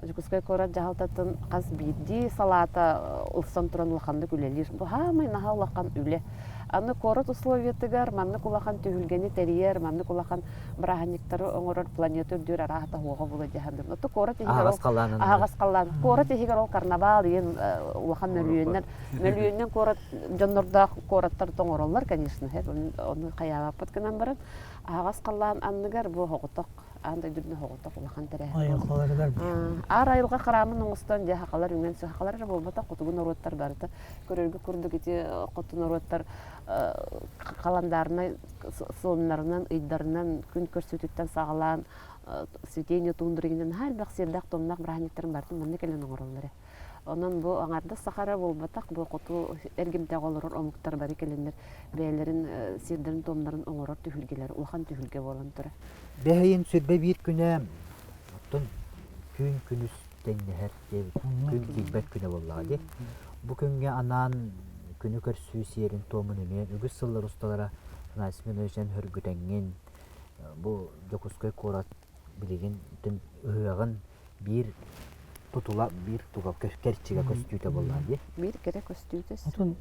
Дьокуускай куорат дьаһалтатын хас биирдии салаата ылсан туран улаханнык үлэлиир. Бу саамай наһаа улахан үлэ. Аны куорат условиятыгар маннык улахан түһүлгэни тэрийэр, маннык улахан бырааһынньыктары оҥорор планета үрдүөр арааһа хуоҕа була дьаһанным. Ото куорат иһигэр ол аһаҕас халлаан. Куорат иһигэр ол карнавал иен улахан мөлүйүөннэн мөлүйүөннэн куорат дьоннордоох куораттар тоҥороллор, конечно, ону хайаабаппыт гынан баран аһаҕас халлаан анныгар бу оҕотох аан дойду үрдүнэн оҕотох улахан тэрээһин. Айылҕаларыгар Аар айылҕа храмын оҥостон дьэ хахалар үҥэн сахалар эрэ буолбатах хотугу норуоттар барыта көрөргө курдук ити хоту норуоттар халандаарынай сылыннарынан ыйдарынан күн көрсүүтүттэн саҕалаан цветение тундригинэн наһаа элбэх сиэрдээх туомнаах бырааһынньыктарын барытын манна кэлэн оҥороллор ээ. Онон бу аҥардас саха эрэ буолбатах, бу хоту эргимтэҕэ олорор омуктар бары кэлэннэр бэйэлэрин сиэрдэрин-туомнарын оҥорор түһүлгэлэр улахан түһүлгэ буолан турар. Бэһэйин сүрбэ биир күнэ оттон түүн күнүс тэҥнэһэр диэбит күн киирбэт күнэ буоллаҕа дии. Бу күҥҥэ анаан күнү көрсүү сиэрин-туомун эмиэ үгүс сыллар усталара Афанасий Семенович хөргүтэҥҥин бу Дьокуускай куорат билигин ыһыаҕын биир тутула биир туга кэрчигэ көстүүтэ буоллаҕа дии. Биир кэрэ көстүүтэ. Отун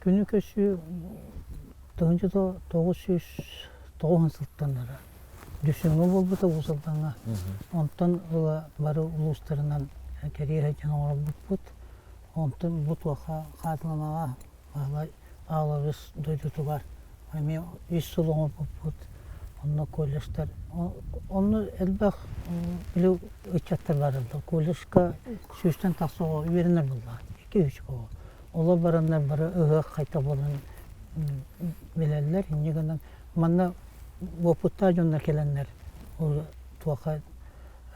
күнү көссүү 1990 сылтан Дүсүҥҥэ буолбута Уус Алдаҥҥа. Онтон ыла бары улуустарынан кэрийэ сылдьан оҥорбуппут. Онтон бу туохха Хаатыланаҕа Баһылай Павлович дойдутугар эмиэ үс сыл оҥорбуппут. Онно колледжтар онно элбэх били ыччаттар бараллар. Колледжка сүүстэн тахса оҕо үөрэнэр буоллаҕа. 2-3 оҕо. Олор бараннар бары ыһыах хайта буолан билэллэр. Инньэ гынан Манна уопуттаах дьоннор кэлэннэр ол туохха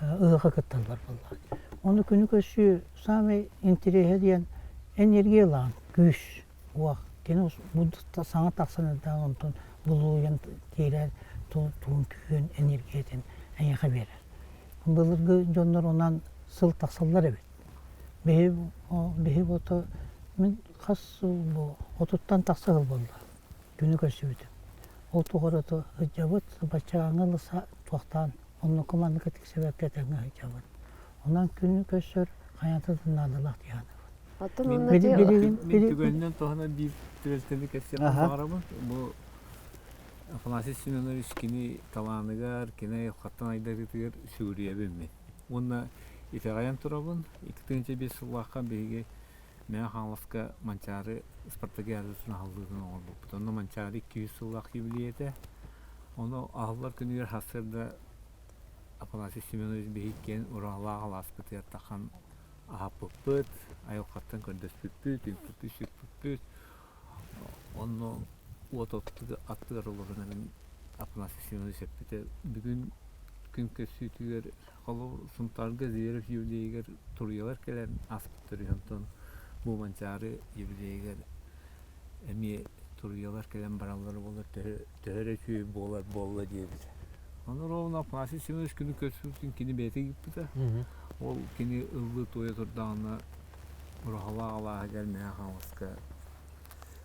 ыһыахха кытталлар буоллаҕа. Ону күнү көрсүү саамай интэриэһэ диэн энергиялаан күүс уох кини бу саҥа тахсан эрдэҕин онтон булуйан киирэр туун күүһүн энергиятын эйиэхэ биэрэр. Былыргы дьоннор онон сыл тахсаллар эбит. Биһи биһи бото мин хас бу отуттан тахса сыл буолла. Күнү көрсүбүтүм. Ол тухары сылдьабыт, баччааҥҥа ыла туохтаан оннукка маннык тиксибэккэ тэҥҥэ сылдьабыт. Онон күнү көрсөр хайата да наадалаах дии саныыбын. Оттон онно Мин түгэнинэн туһанан биир түбэлтэни кэпсиэхпин баҕарабын. Бу Афанасий Семенович кини талааныгар, кини айылҕаттан айдарыытыгар сүгүрүйэбин мин. Уонна итэҕэйэн турабын, 2005 сыллаахха биһиги Мэҥэ Хаҥаласка Манчаары спартакиадатын аһыллыытын оҥорбуппут. Онно Манчаары 200 сыллаах юбилейа этэ. Ону аһыллар күнүгэр сарсыарда Афанасий Семенович биһиккиэн ураһалаах алааспытыгар тахан аһаппыппыт, айылҕаттан көрдөспүппүт, үҥпүппүт-сүкпүппүт. Онно уот аттыгар олорон эрэн Афанасий Семенович эппитэ, бүгүн күн көрсүүтүгэр Холобур, Сунтаарга Зверев юбилейыгар туруйалар кэлэн ааспыттар үһү, онтон бу Манчаары юбилейыгар эмиэ туруйалар кэлэн бараллара буоллар төһө төһө эрэ үчүгэй буолар буолла диэбит. Ону ровно Афанасий Семенович күнү көрсүбүтүн кини бэйэтэ ыыппыта. Ол кини ыллыы туойа турдаҕына Ураһалаах алааһыгар Мэҥэ Хаҥаласка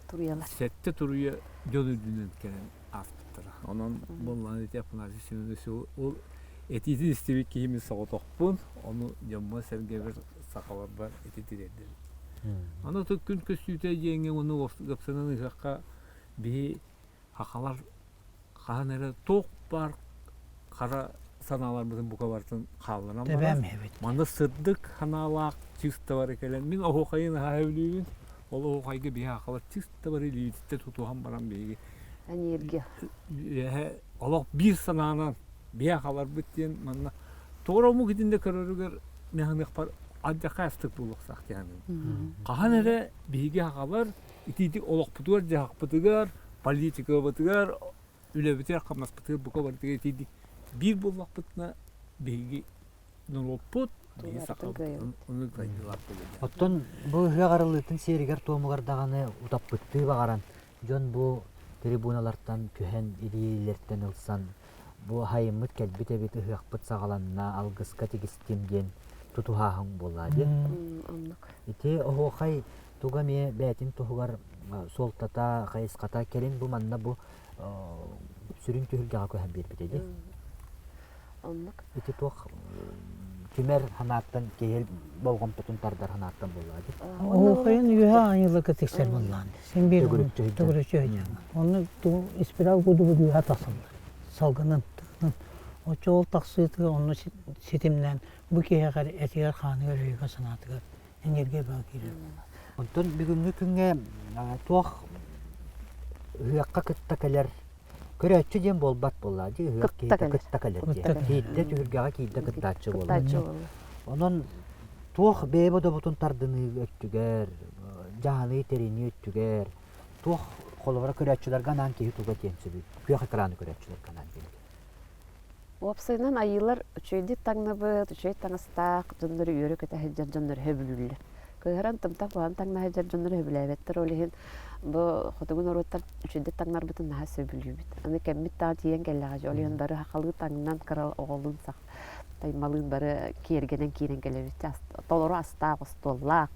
Туруйалар. Сэттэ туруйа дьон үрдүнэн кэлэн ааспыттара. Онон буоллаҕына ити Афанасий Семенович ол этиитин истибит киһи мин соҕотохпун, ону дьоммор-сэргэбэр сахаларбар ити тириэрдэбин. Аны күн көстүүтэ диэҥҥэ уонна уопсайынан ыһыахха биһи сахалар хаһан эрэ туох баар хара санааларбытын бука барытын хаалларан баран манна сырдык санаалаах чыыста бары кэлэн мин оһуохайы наһаа сөбүлүүбүн ол оһуохайга биһи сахалар чыыста бары илиибититтэн тутуһан баран биһиги энергия үөһэ олох биир санаанан биһи сахаларбыт диэн манна тоҕо омук итиннэ көрөрүгэр механыахпар алдьархай астык буолуохтаах диэн хаһан эрэ биһиги сахалар итиитик олохпутугар-дьаһахпытыгар политикабытыгар үлэбитигэр-хамнаспытыгар бука барытыгар итиитик биир буоллахпытына биһиги норуоппут биһиги сахабыт ону сайдыылаах буолуо Оттон бу ыһыах арыллыытын сиэригэр-туомугар даҕаны утаппыттыы баҕаран дьон бу трибуналартан түһэн илиилэртэн ылсан. Бу хайыммыт кэлбит эбит, ыһыахпыт саҕаланна, алгыска тигистим диэн тутуһааһын буоллаа дии. Оннук. Ити оһуохай туга эмиэ бэйэтин туһугар суолтата, хайысхата кэлин бу манна бу сүрүн түһүлгэҕэ көһөн биэрбитэ дии. Оннук. Ити туох түмэр санааттан киһи болҕомтотун тардар санааттан буоллаҕа дии. Оһуохайын үөһэ аанньалларга тиксэр буоллаҕын. Син биир төгүрүччү сылдьар. Онно испирал курдук үөһэ тахсаллар. Салгынын, тыынын. Оччо ол тахсыытыгар онно ситимнээн бу киһиэхэ этигэр-хааныгар, өйүгэр-санаатыгар энергия бөҕө киирэр буолла. Онтон бүгүҥҥү күҥҥэ туох ыһыахха кытта кэлэр көрөөччү диэн буолбат буоллаа дии ыһыах киһитэ кытта кэлэр диэн. Киирдэ түһүлгэҕэ киирдэ кыттааччы буолар. Онон туох бэйэ бодобутун тардыныы өттүгэр, дьаһаныы тэринии өттүгэр туох холобура көрөөччүлэргэ анаан киһи туга диэн сөбүй? Күөх экраны көрөөччүлэргэ анаан диэн. Уопсайынан айыылар үчүгэйдик таҥныбыт, үчүгэй таҥастаах дьоннору үөрэ-көтө сылдьар дьоннор сөбүлүүллэр. Кыыһыран тымтах куһаҕан таҥна сылдьар дьоннору сөбүлээбэттэр. Ол иһин бу хотугу норуоттар үчүгэйдик таҥнарбытын наһаа сөбүлүүбүт. Аны кэммит даҕаны тиийэн кэллэҕэ дии. Ол иһин бары сахалыы таҥнан кыра оҕолуун сах таймалыын бары киэргэнэн киирэн кэлэбит. Толору астаах, остуоллаах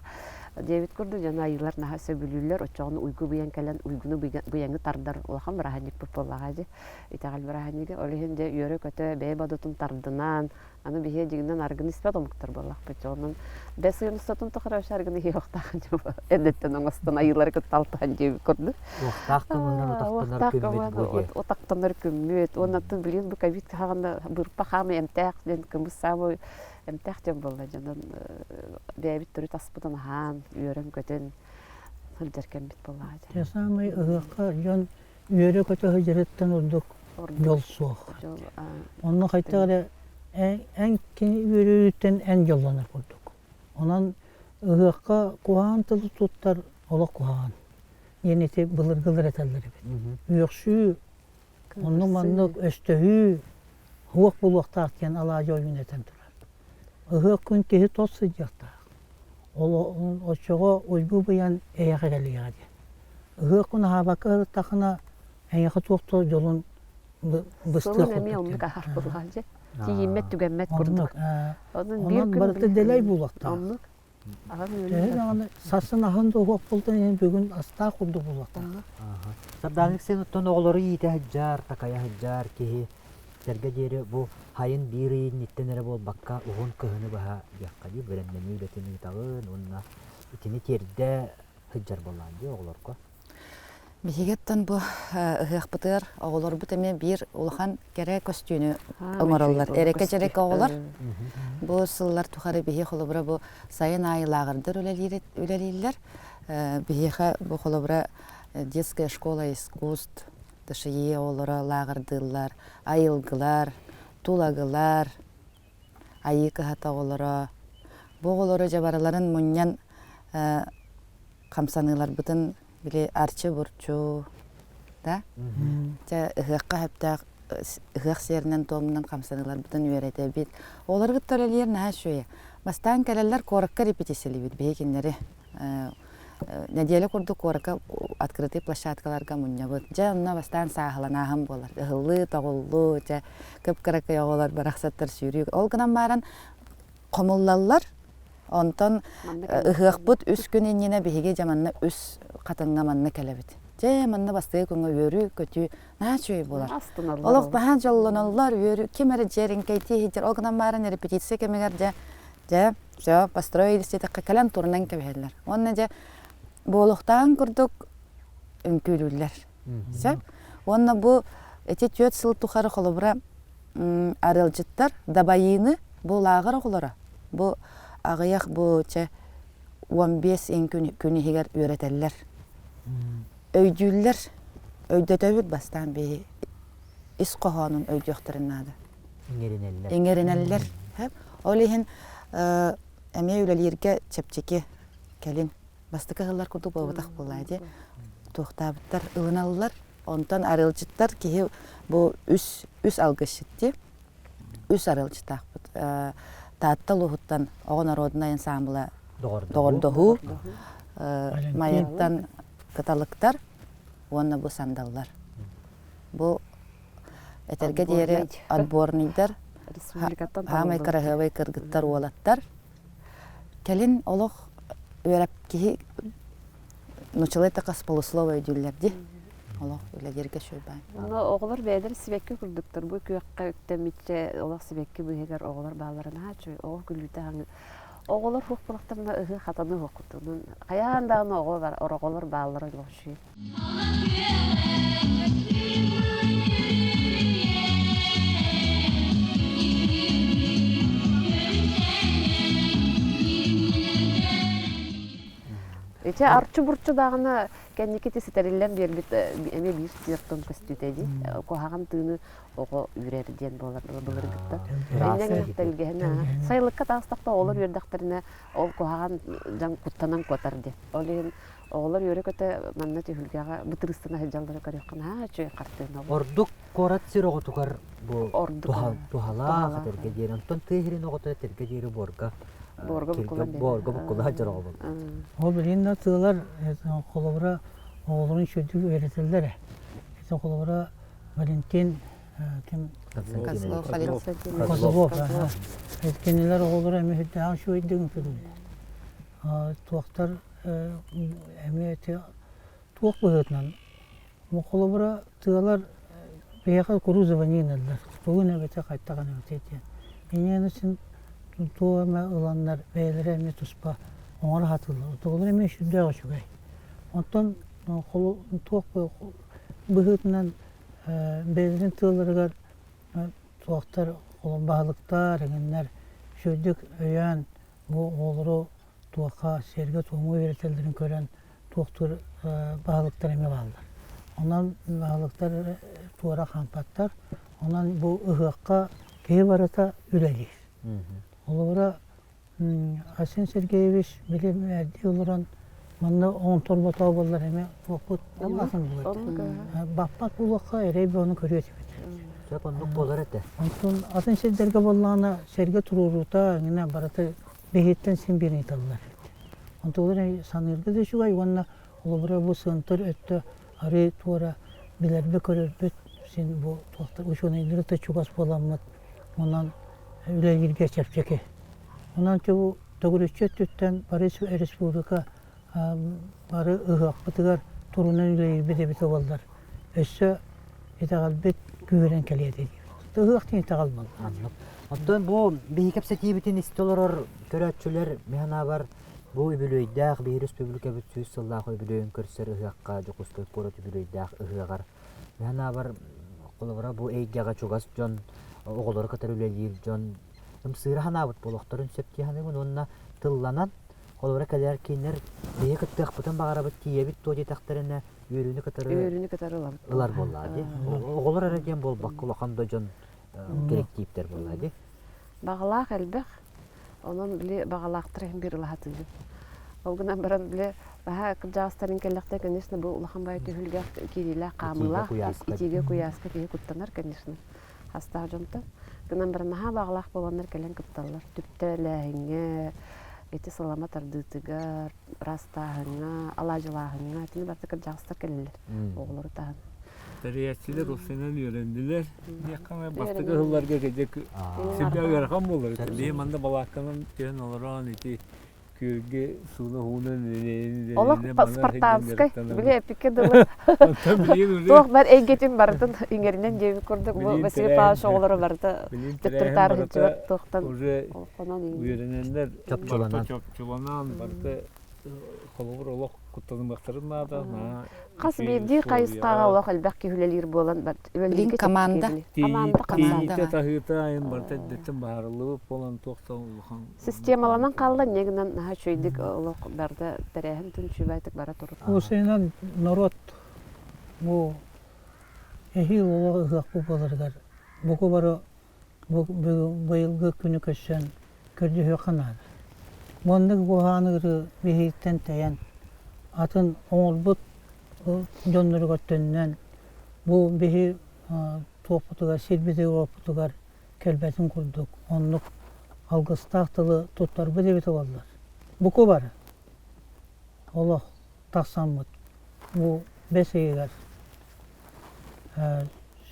диэбит курдук дьону айыылар наһаа сөбүлүүллэр. Оччоҕуна уйгу быйаҥ кэлэн уйгуну быйаҥы тардар улахан бырааһынньыкпыт буоллаҕа дии. Итэҕэл бырааһынньыга. Ол иһин дьэ үөрэ-көтө бэйэ бодотун тардынан, аны биһиэ дьиҥинэн арыгыны испэт омуктар буоллахпыт. Онон бэс ыйын устатын тухары вообще арыгыны иһиэхтаах эрдэттэн оҥостон айыылары кытта алтыһан диэбит курдук. Уохтаах кымыһынан утахтанар күммүт бу диэ. Утахтанар күммүт. Уонна билигин бу ковид хаҕана бырпа хаамай эмтээх диэн кымыс саамай эмтээх диэн буолла дьонон бэйэбит төрүт аспытын аһаан, үөрэн-көтөн сылдьар кэммит буоллаҕа дьэ. Саамай ыһыахха дьон үөрэ-көтө сылдьарыттан ордук дьол суох. Онно хайдах эрэ эн кини үөрүүтүттэн эн дьоллонор курдук. Онон ыһыахха куһаҕан тылы туттар олох куһаҕан. Диэн ити былыргылар этэллэр эбит. Үөхсүү, оннук-маннык өстөһүү суох буолуохтаах диэн алаадьы ойуун этэн турар. Ыһыах күн киһи тос сылдьыахтаах. Ол оччоҕо уйгу быйан эйэҕэ кэлиэҕэ диэн. Ыһыах күн аһаабакка сырыттаххына эйиэхэ туох да дьолун быстыах Сылын эмиэ оннук аһар буоллаҕа дьэ. Тиийиммэт түгэммэт курдук. Онон биир күн барыта дэлэй буолуохтаах. Оннук. Аҕам Төһө даҕаны сарсын аһын да уһуох буолтун иһин бүгүн астаах курдук буолуохтаах. Сардааннык сен оттон оҕолору иитэ сылдьар, такайа сылдьар киһи сэргэ диэри бу хайын биир ый инниттэн эрэ буолбакка уһун кыһыны быһа диэххэ дии бэлэмнэнии үлэтин ыытаҕын уонна итини тиэрдэ сылдьар буоллаҕын дии оҕолорго. Биһиги бу ыһыахпытыгар оҕолорбут эмиэ биир улахан кэрэ көстүүнү оҥороллор. Эрэкэ-дьэрэкэ оҕолор. Бу сыллар тухары биһи холобура бу сайын аайы лааҕырдар үлэлииллэр. Биһиэхэ бу холобура детская школа искусств ТШИ оҕолоро лааҕырдыыллар, айылгылар, тулагылар, айыы кыһата оҕолоро. Бу оҕолору дьабараларын мунньан хамсаныыларбытын били арчы-бурчу да дьэ ыһыахха сөптөөх ыһыах сиэринэн туомунан хамсаныыларбытын үөрэтэбит. Оҕолору кытта үлэлиир наһаа үчүгэй. Бастаан кэлэллэр куоракка репетициялыыбыт биһи кинилэри нэдиэлэ курдук куоракка открытый площадкаларга мунньабыт. Дьэ онно бастаан сааһыланааһын буолар. Ыһыллыы, тоҕуллуу, дьэ кып-кыракый оҕолор барахсаттар сүүрүү. Ол гынан баран хомуллаллар. Онтон ыһыахпыт үс күн иннинэ биһиги дьэ манна үс хатыҥҥа манна кэлэбит. Дьэ манна бастакы күҥҥэ үөрүү-көтүү наһаа үчүгэй буолар. Олох баһаан дьоллоноллор, үөрүү ким эрэ дьиэриҥкэйтии иһитэр. Ол гынан баран репетиция кэмигэр дьэ дьэ все построились диэтэххэ кэлэн турунан кэбиһэллэр. Уонна дьэ буолуохтааҕын курдук үҥкүүлүүллэр. Сөп? Уонна бу ити түөрт сыл тухары холобура арыалдьыттар дабайыыны бу лааҕыр оҕолоро бу аҕыйах бу чэ 15 иҥ күн иһигэр үөрэтэллэр. Өйдүүллэр, өйдөтөбүт бастаан биһи ис хоһоонун өйдүөхтэрин наада. Иҥэринэллэр. Иҥэринэллэр. Ол иһин эмиэ үлэлииргэ чэпчэки кэлин бастакы ыһыллар курдук буолбатах буоллаа дии. Туохтаабыттар ылыналлар. Онтон арыалдьыттар киһи бу үс үс алгысчыт дии. Үс арыалдьыттаахпыт. Таатта улууһуттан оҕо норуодунай ансаамбыла Доҕордоһуу, Майаттан Кыталыктар уонна бу Сандаллар. Бу Этэргэ диэри отборныйдар республикаттан хаамай кыраһыабай кыргыттар уолаттар. Кэлин олох үөрэп киһи нучалай такас полуслово өйдүүллэр дии. Олох үлэлииргэ шөйбаан. Онно оҕолор бэйэлэр сибэкки курдуктар. Бу күөххэ үктэммитчэ олох сибэкки быыһыгар оҕолор баалларын аһаа үчүгэй. Оҕо күлүүтэ аһаҥы. Оҕолор хуох булахтарына ыһыы хатаны хуох курдук. Хайаан даҕаны оҕо бар, оҕолор бааллара олох үчүгэй. Ити арчы-бурчу даҕаны кэнники ити ситэриллэн биэрбит эмиэ биир сиэртон көстүүтэ дии. Куһаҕан тыыны оҕо үүрэр диэн буолар былыргыттан. Инньэ тэлгэһин сайылыкка таҕыстахта оҕолор үөрдэхтэринэ ол куһаҕан дьон куттанан куотар диэн. Ол иһин оҕолор үөрэ-көтө манна түһүлгэҕэ бытырыыстана сылдьаллара көрүөххэ наһаа үчүгэй хартыына буолар. Ордук куорат сир оҕотугар бу Ордук туһалаах этэргэ диэри, онтон тыа сирин оҕото этэргэ диэри буорга буорга буккулан буорга буккулаан дьон оҕо буолла. Ол билигин да тыалар холобура оҕолорун үчүгэйдик үөрэтэллэр ээ. Ити холобура Валентин ким Козлов Козлов кинилэр оҕолоро эмиэ сүрдээх үчүгэйдик үҥкүүлүүллэр. Туохтар эмиэ ити туох быһыытынан холобура тыалар биһиэхэ курузование ыҥыраллар тугун эбэтэ хайтаҕын эбэтэ диэн инньэ син туох эмэ ыланнар бэйэлэрэ эмиэ туспа оҥоро сатыыллар отуолара эмиэ сүрдээх үчүгэй онтон туох быһыытынан бэйэлэрин тыаларыгар туохтар баһылыктар эҥиннэр үчүгэйдик өйөөн бу оҕолору туохха сиэргэ-туомҥа үөрэтэллэрин көрөн туохтуур баһылыктар эмиэ бааллар. Онон баһылыктар туора хаампаттар. Онон бу ыһыахха киһи барыта үлэлиир. Холобура, Айсен Сергеевич били эрдии олорон манна оҥторботоо буоллар эмиэ туохпут атын буолуо этэ. Баппат буолуохха эрэй бөҕөнү көрүө этибит. Сөп оннук буолар этэ. Онтон атын сирдэргэ буоллаҕына сэргэ туруоруута эҥинэ барыта биһиттэн син биир ыйыталлар. Онтулар саныырга да үчүгэй уонна холобура бу сыантыр өттө арыы туора билэрбит-көрөрбүт син бу туохтар учуонайдары да чугас буоламмыт онон үлэлииргэ чэпчэки. Онон бу төгүрүччү өттүттэн бары республика бары ыһыахпытыгар турунан үлэлиирбит эбитэ буоллар өссө итэҕэлбит күүһүрэн кэлиэ этэ диибит. Ыһыах диэн итэҕэл буолла. Оттон бу биһи кэпсэтиибитин истэ олорор көрөөччүлэр мин санаабар бу үбүлүөйдээх биһи республикабыт 100 сыллаах үбүлүөйүн көрсөр ыһыахха Дьокуускай куорат үбүлүөйдээх ыһыаҕар мин санаабар холобура бу эйгэҕэ чугас дьон оҕолору кытары үлэлиир дьон ымсыыра санаабыт буолуохтарын сөп дии саныыбын уонна тылланан холобура кэлэр кинилэр биһи кыттыахпытын баҕарабыт тиийэбит дуо диэтэхтэринэ үөрүүнү кытары үөрүүнү кытары ылабыт ылар буоллаҕа дии. Оҕолор эрэ диэн буолбакка улахан да дьон кэлэктииптэр буоллаҕа дии. Баҕалаах элбэх. Онон били баҕалаахтар иһин биир ылаһатыыбын. Ол гынан баран били баһа кырдьаҕастарын кэллэхтэ, конечно, бу улахан баай түһүлгэ киириилээх хаамыылаах, итиигэ куйааска киһи куттанар, конечно, хастаах дьонтон. Гынан баран наһаа баҕалаах буоланнар кэлэн кытталлар. Түптэлээһиҥҥэ, ити салама тардыытыгар, ыраастааһыҥҥа, алаадьылааһыҥҥа итини барыта кырдьаҕастар кэлэллэр оҕолору таһан. Тэрийээччилэр уопсайынан үөрэннилэр. Диэххэ бастакы ыһылларга кэдьик сүрдээх ыарахан буолар. Биһи манна балаакканан түһэн олорон ити күөлгэ сууна хуунан Олох спартанскай, били эпикке дылы туох бар эйгэтин барытын иҥэринэн диэбит курдук бу Василий Павлович оҕолоро барыта төттөрү таары сылдьыбат туохтан уже үөрэнэннэр чопчуланан барыта холобур олох куттанымыахтарын наада Хас биирдии хайысхаҕа олох элбэх киһи үлэлиир буолан үлэлииргэ команда команда команда таһыыта айын барыта эрдэттэн баһарыллыбыт буолан туох да улахан системаланан хаалла инньэ гынан наһаа үчүгэйдик олох барда тэрээһин тун үчүгэйдик бара турар. Уусайынан норуот бу эһиил олох ыһыахпыт буоларыгар буку бары бу быйылгы күнү көрсөн көрдөһүөххэ наада. Маннык буһааны ырыы биһиттэн тэйэн атын оҥорбут дьонноругар төннөн бу биһи туохпутугар сирбитигэр-уоппутугар кэлбэтин курдук оннук алгыстаах тылы туттарбыт эбитэ буоллар. Буку бары олох тахсаммыт бу бэс ыйыгар.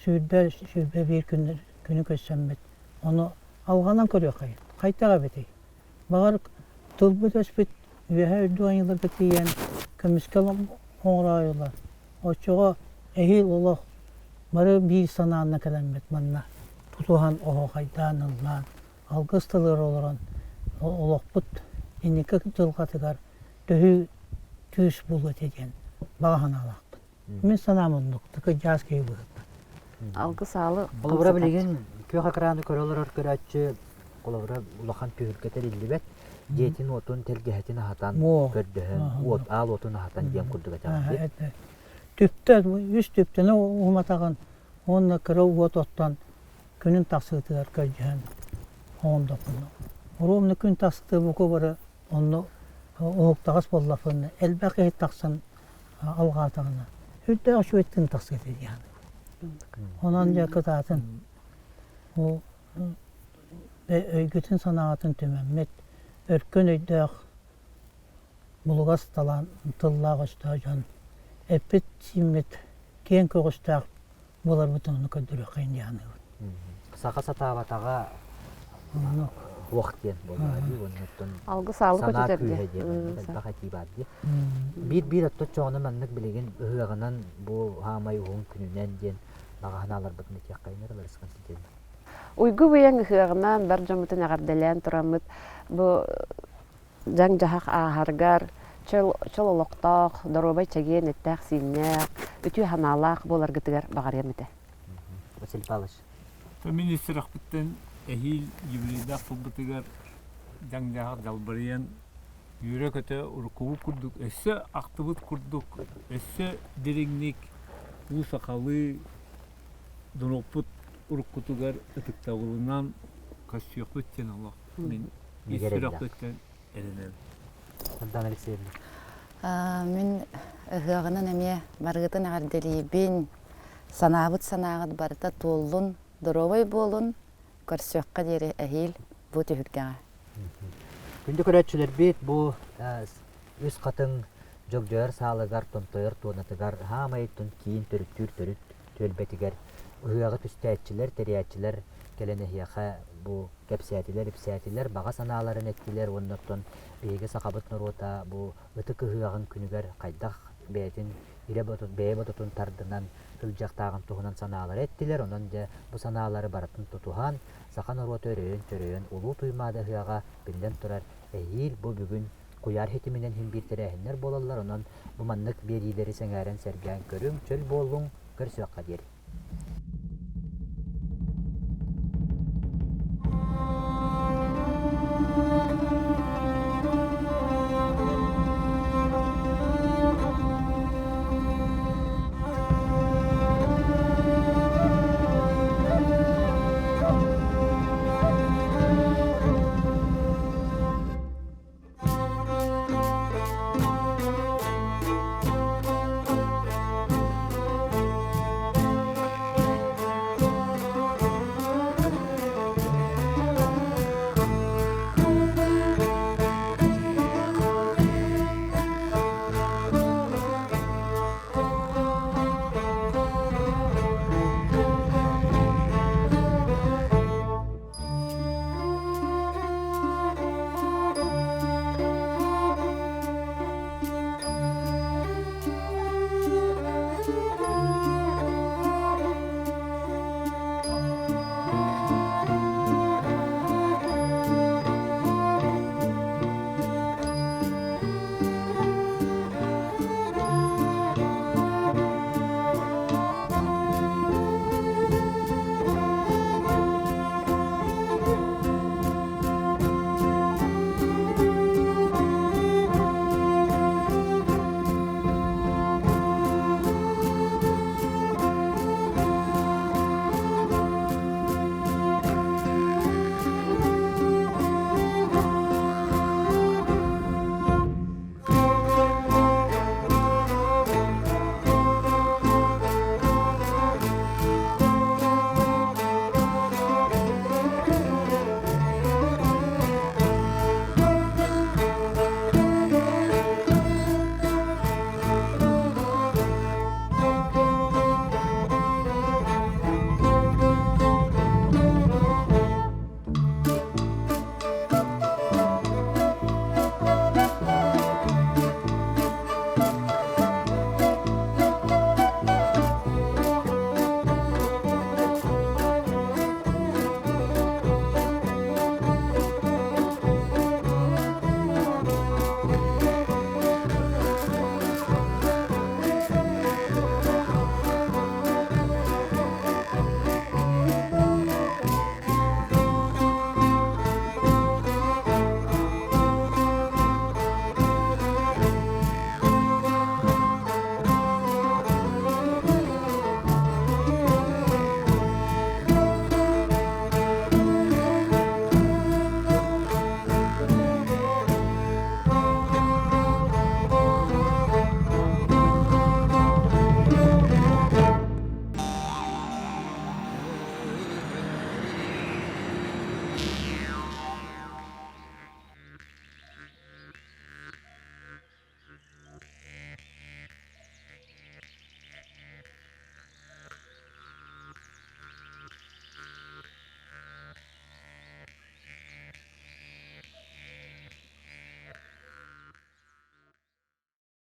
20 21 күн күнү көрсөммүт ону алҕанан көрүөххэйин. Хайдах эбитий? Баҕар тылбыт-өспүт үөһэ үрдүк айыыларга тиийэн көмүскэл оҥороойулар. Оччоҕо эһиил олох бары биир санаанна кэлэммит манна тутуһан оһуохайдаан ыллаан алгыс тылыгар олорон олохпут инники дьылҕатыгар төһүү күүс буолуо этэ диэн баҕа санаалаахпын. Мин санаам оннук, кырдьаҕас киһи быһыытынан. Алгыс аалы Холобура билигин күөх экраны көрө олорор көрөөччү холобура улахан түһүлгэ тэриллибэт дьиэтин-уотун тэлгэһэтин аһатан көрдөһөн уот аал уотун аһатан диэн курдук этэҕин Түптэ үс түптэни уматаҕын уонна кыра уот оттон күнүн тахсыытыгар көрдөһөн оҥордохпуна ровно күн тахсыыта бука бары онно уһуктаҕас буоллахпына элбэх киһи тахсан алҕаатаҕына үрдээх үчүгэй тыын тахсыа этэ дии саныыбын. Онон дьэ кытаатын ол өйгүтүн санааҕытын түмэммит өркөн өйдөөх булугас талаан тыллаах өстөөх дьон эппит-сииммит киэҥ көҕүстээх буоларбытын ону көрдөрүөххэйин дии саныыбын. Саха сатаабатаҕа уох диэн буоллаҕа дии уонна Алгыс аалы санаа көтүтэр күүһэ диэн. диэн элбэх этии баар дии. Биир-биир отточчоҕуна маннык билигин ыһыаҕынан бу хаамай уһун күнүнэн диэн баҕа санааларбытын этиэххэйин эрэ Лариса Константиновна. Уйгу быйаҥ ыһыаҕынан бар дьоммутун эҕэрдэлээн тураммыт бу дьаҥ-дьаһах ааһаргар чөл, чөл олохтоох, доруобай чэгиэн эттээх-сииннээх, үтүө санаалаах буоларгытыгар баҕарыам этэ. Василий Павлович. Мин ис сүрэхпиттэн эһиил юбилейдаах сылбытыгар дьаҥ-дьаһах дьалбарыйан үөрэ-көтө уруккубут курдук өссө ахтыбыт курдук өссө дириҥник уу сахалыы норуоппут уруккутугар ытыктабылынан көрсүөхпүт диэн олох мин ис сүрэхпиттэн эрэнэбин. Сардаана Алексеевна. Мин ыһыаҕынан эмиэ барыгытын эҕэрдэлиибин. Санаабыт санааҕыт барыта туоллун, доруобай буолун, көрсүөххэ диэри эһиил бу түһүлгэҕэ. Күндү көрөөччүлэрбит, бу Үс Хатыҥ дьогдьойор саалыгар, томтойор туонатыгар, хаамай киин төрүттүүр төрүт түөлбэтигэр ыһыаҕы түстээччилэр, тэрийээччилэр кэлэн эһиэхэ бу кэпсээтилэр-ипсээтилэр, баҕа санааларын эттилэр уонна оттон биһиги сахабыт норуота бу ытык ыһыаҕын күнүгэр хайдах бэйэтин илэ бэйэ ботутун тардынан сылдьыахтааҕын туһунан санаалары эттилэр. Онон дьэ бу санаалары барытын тутуһан, саха норуота өрөйөн-чөрөйөн Улуу Туймаада ыһыаҕа, биллэн турар, эһиил бу бүгүн куйаар ситиминэн син биир тэрээһиннэр буолаллар. Онон бу маннык биэриилэри сэҥээрэн сэргээн көрүҥ, чөл буолуҥ, көрсүөххэ диэри.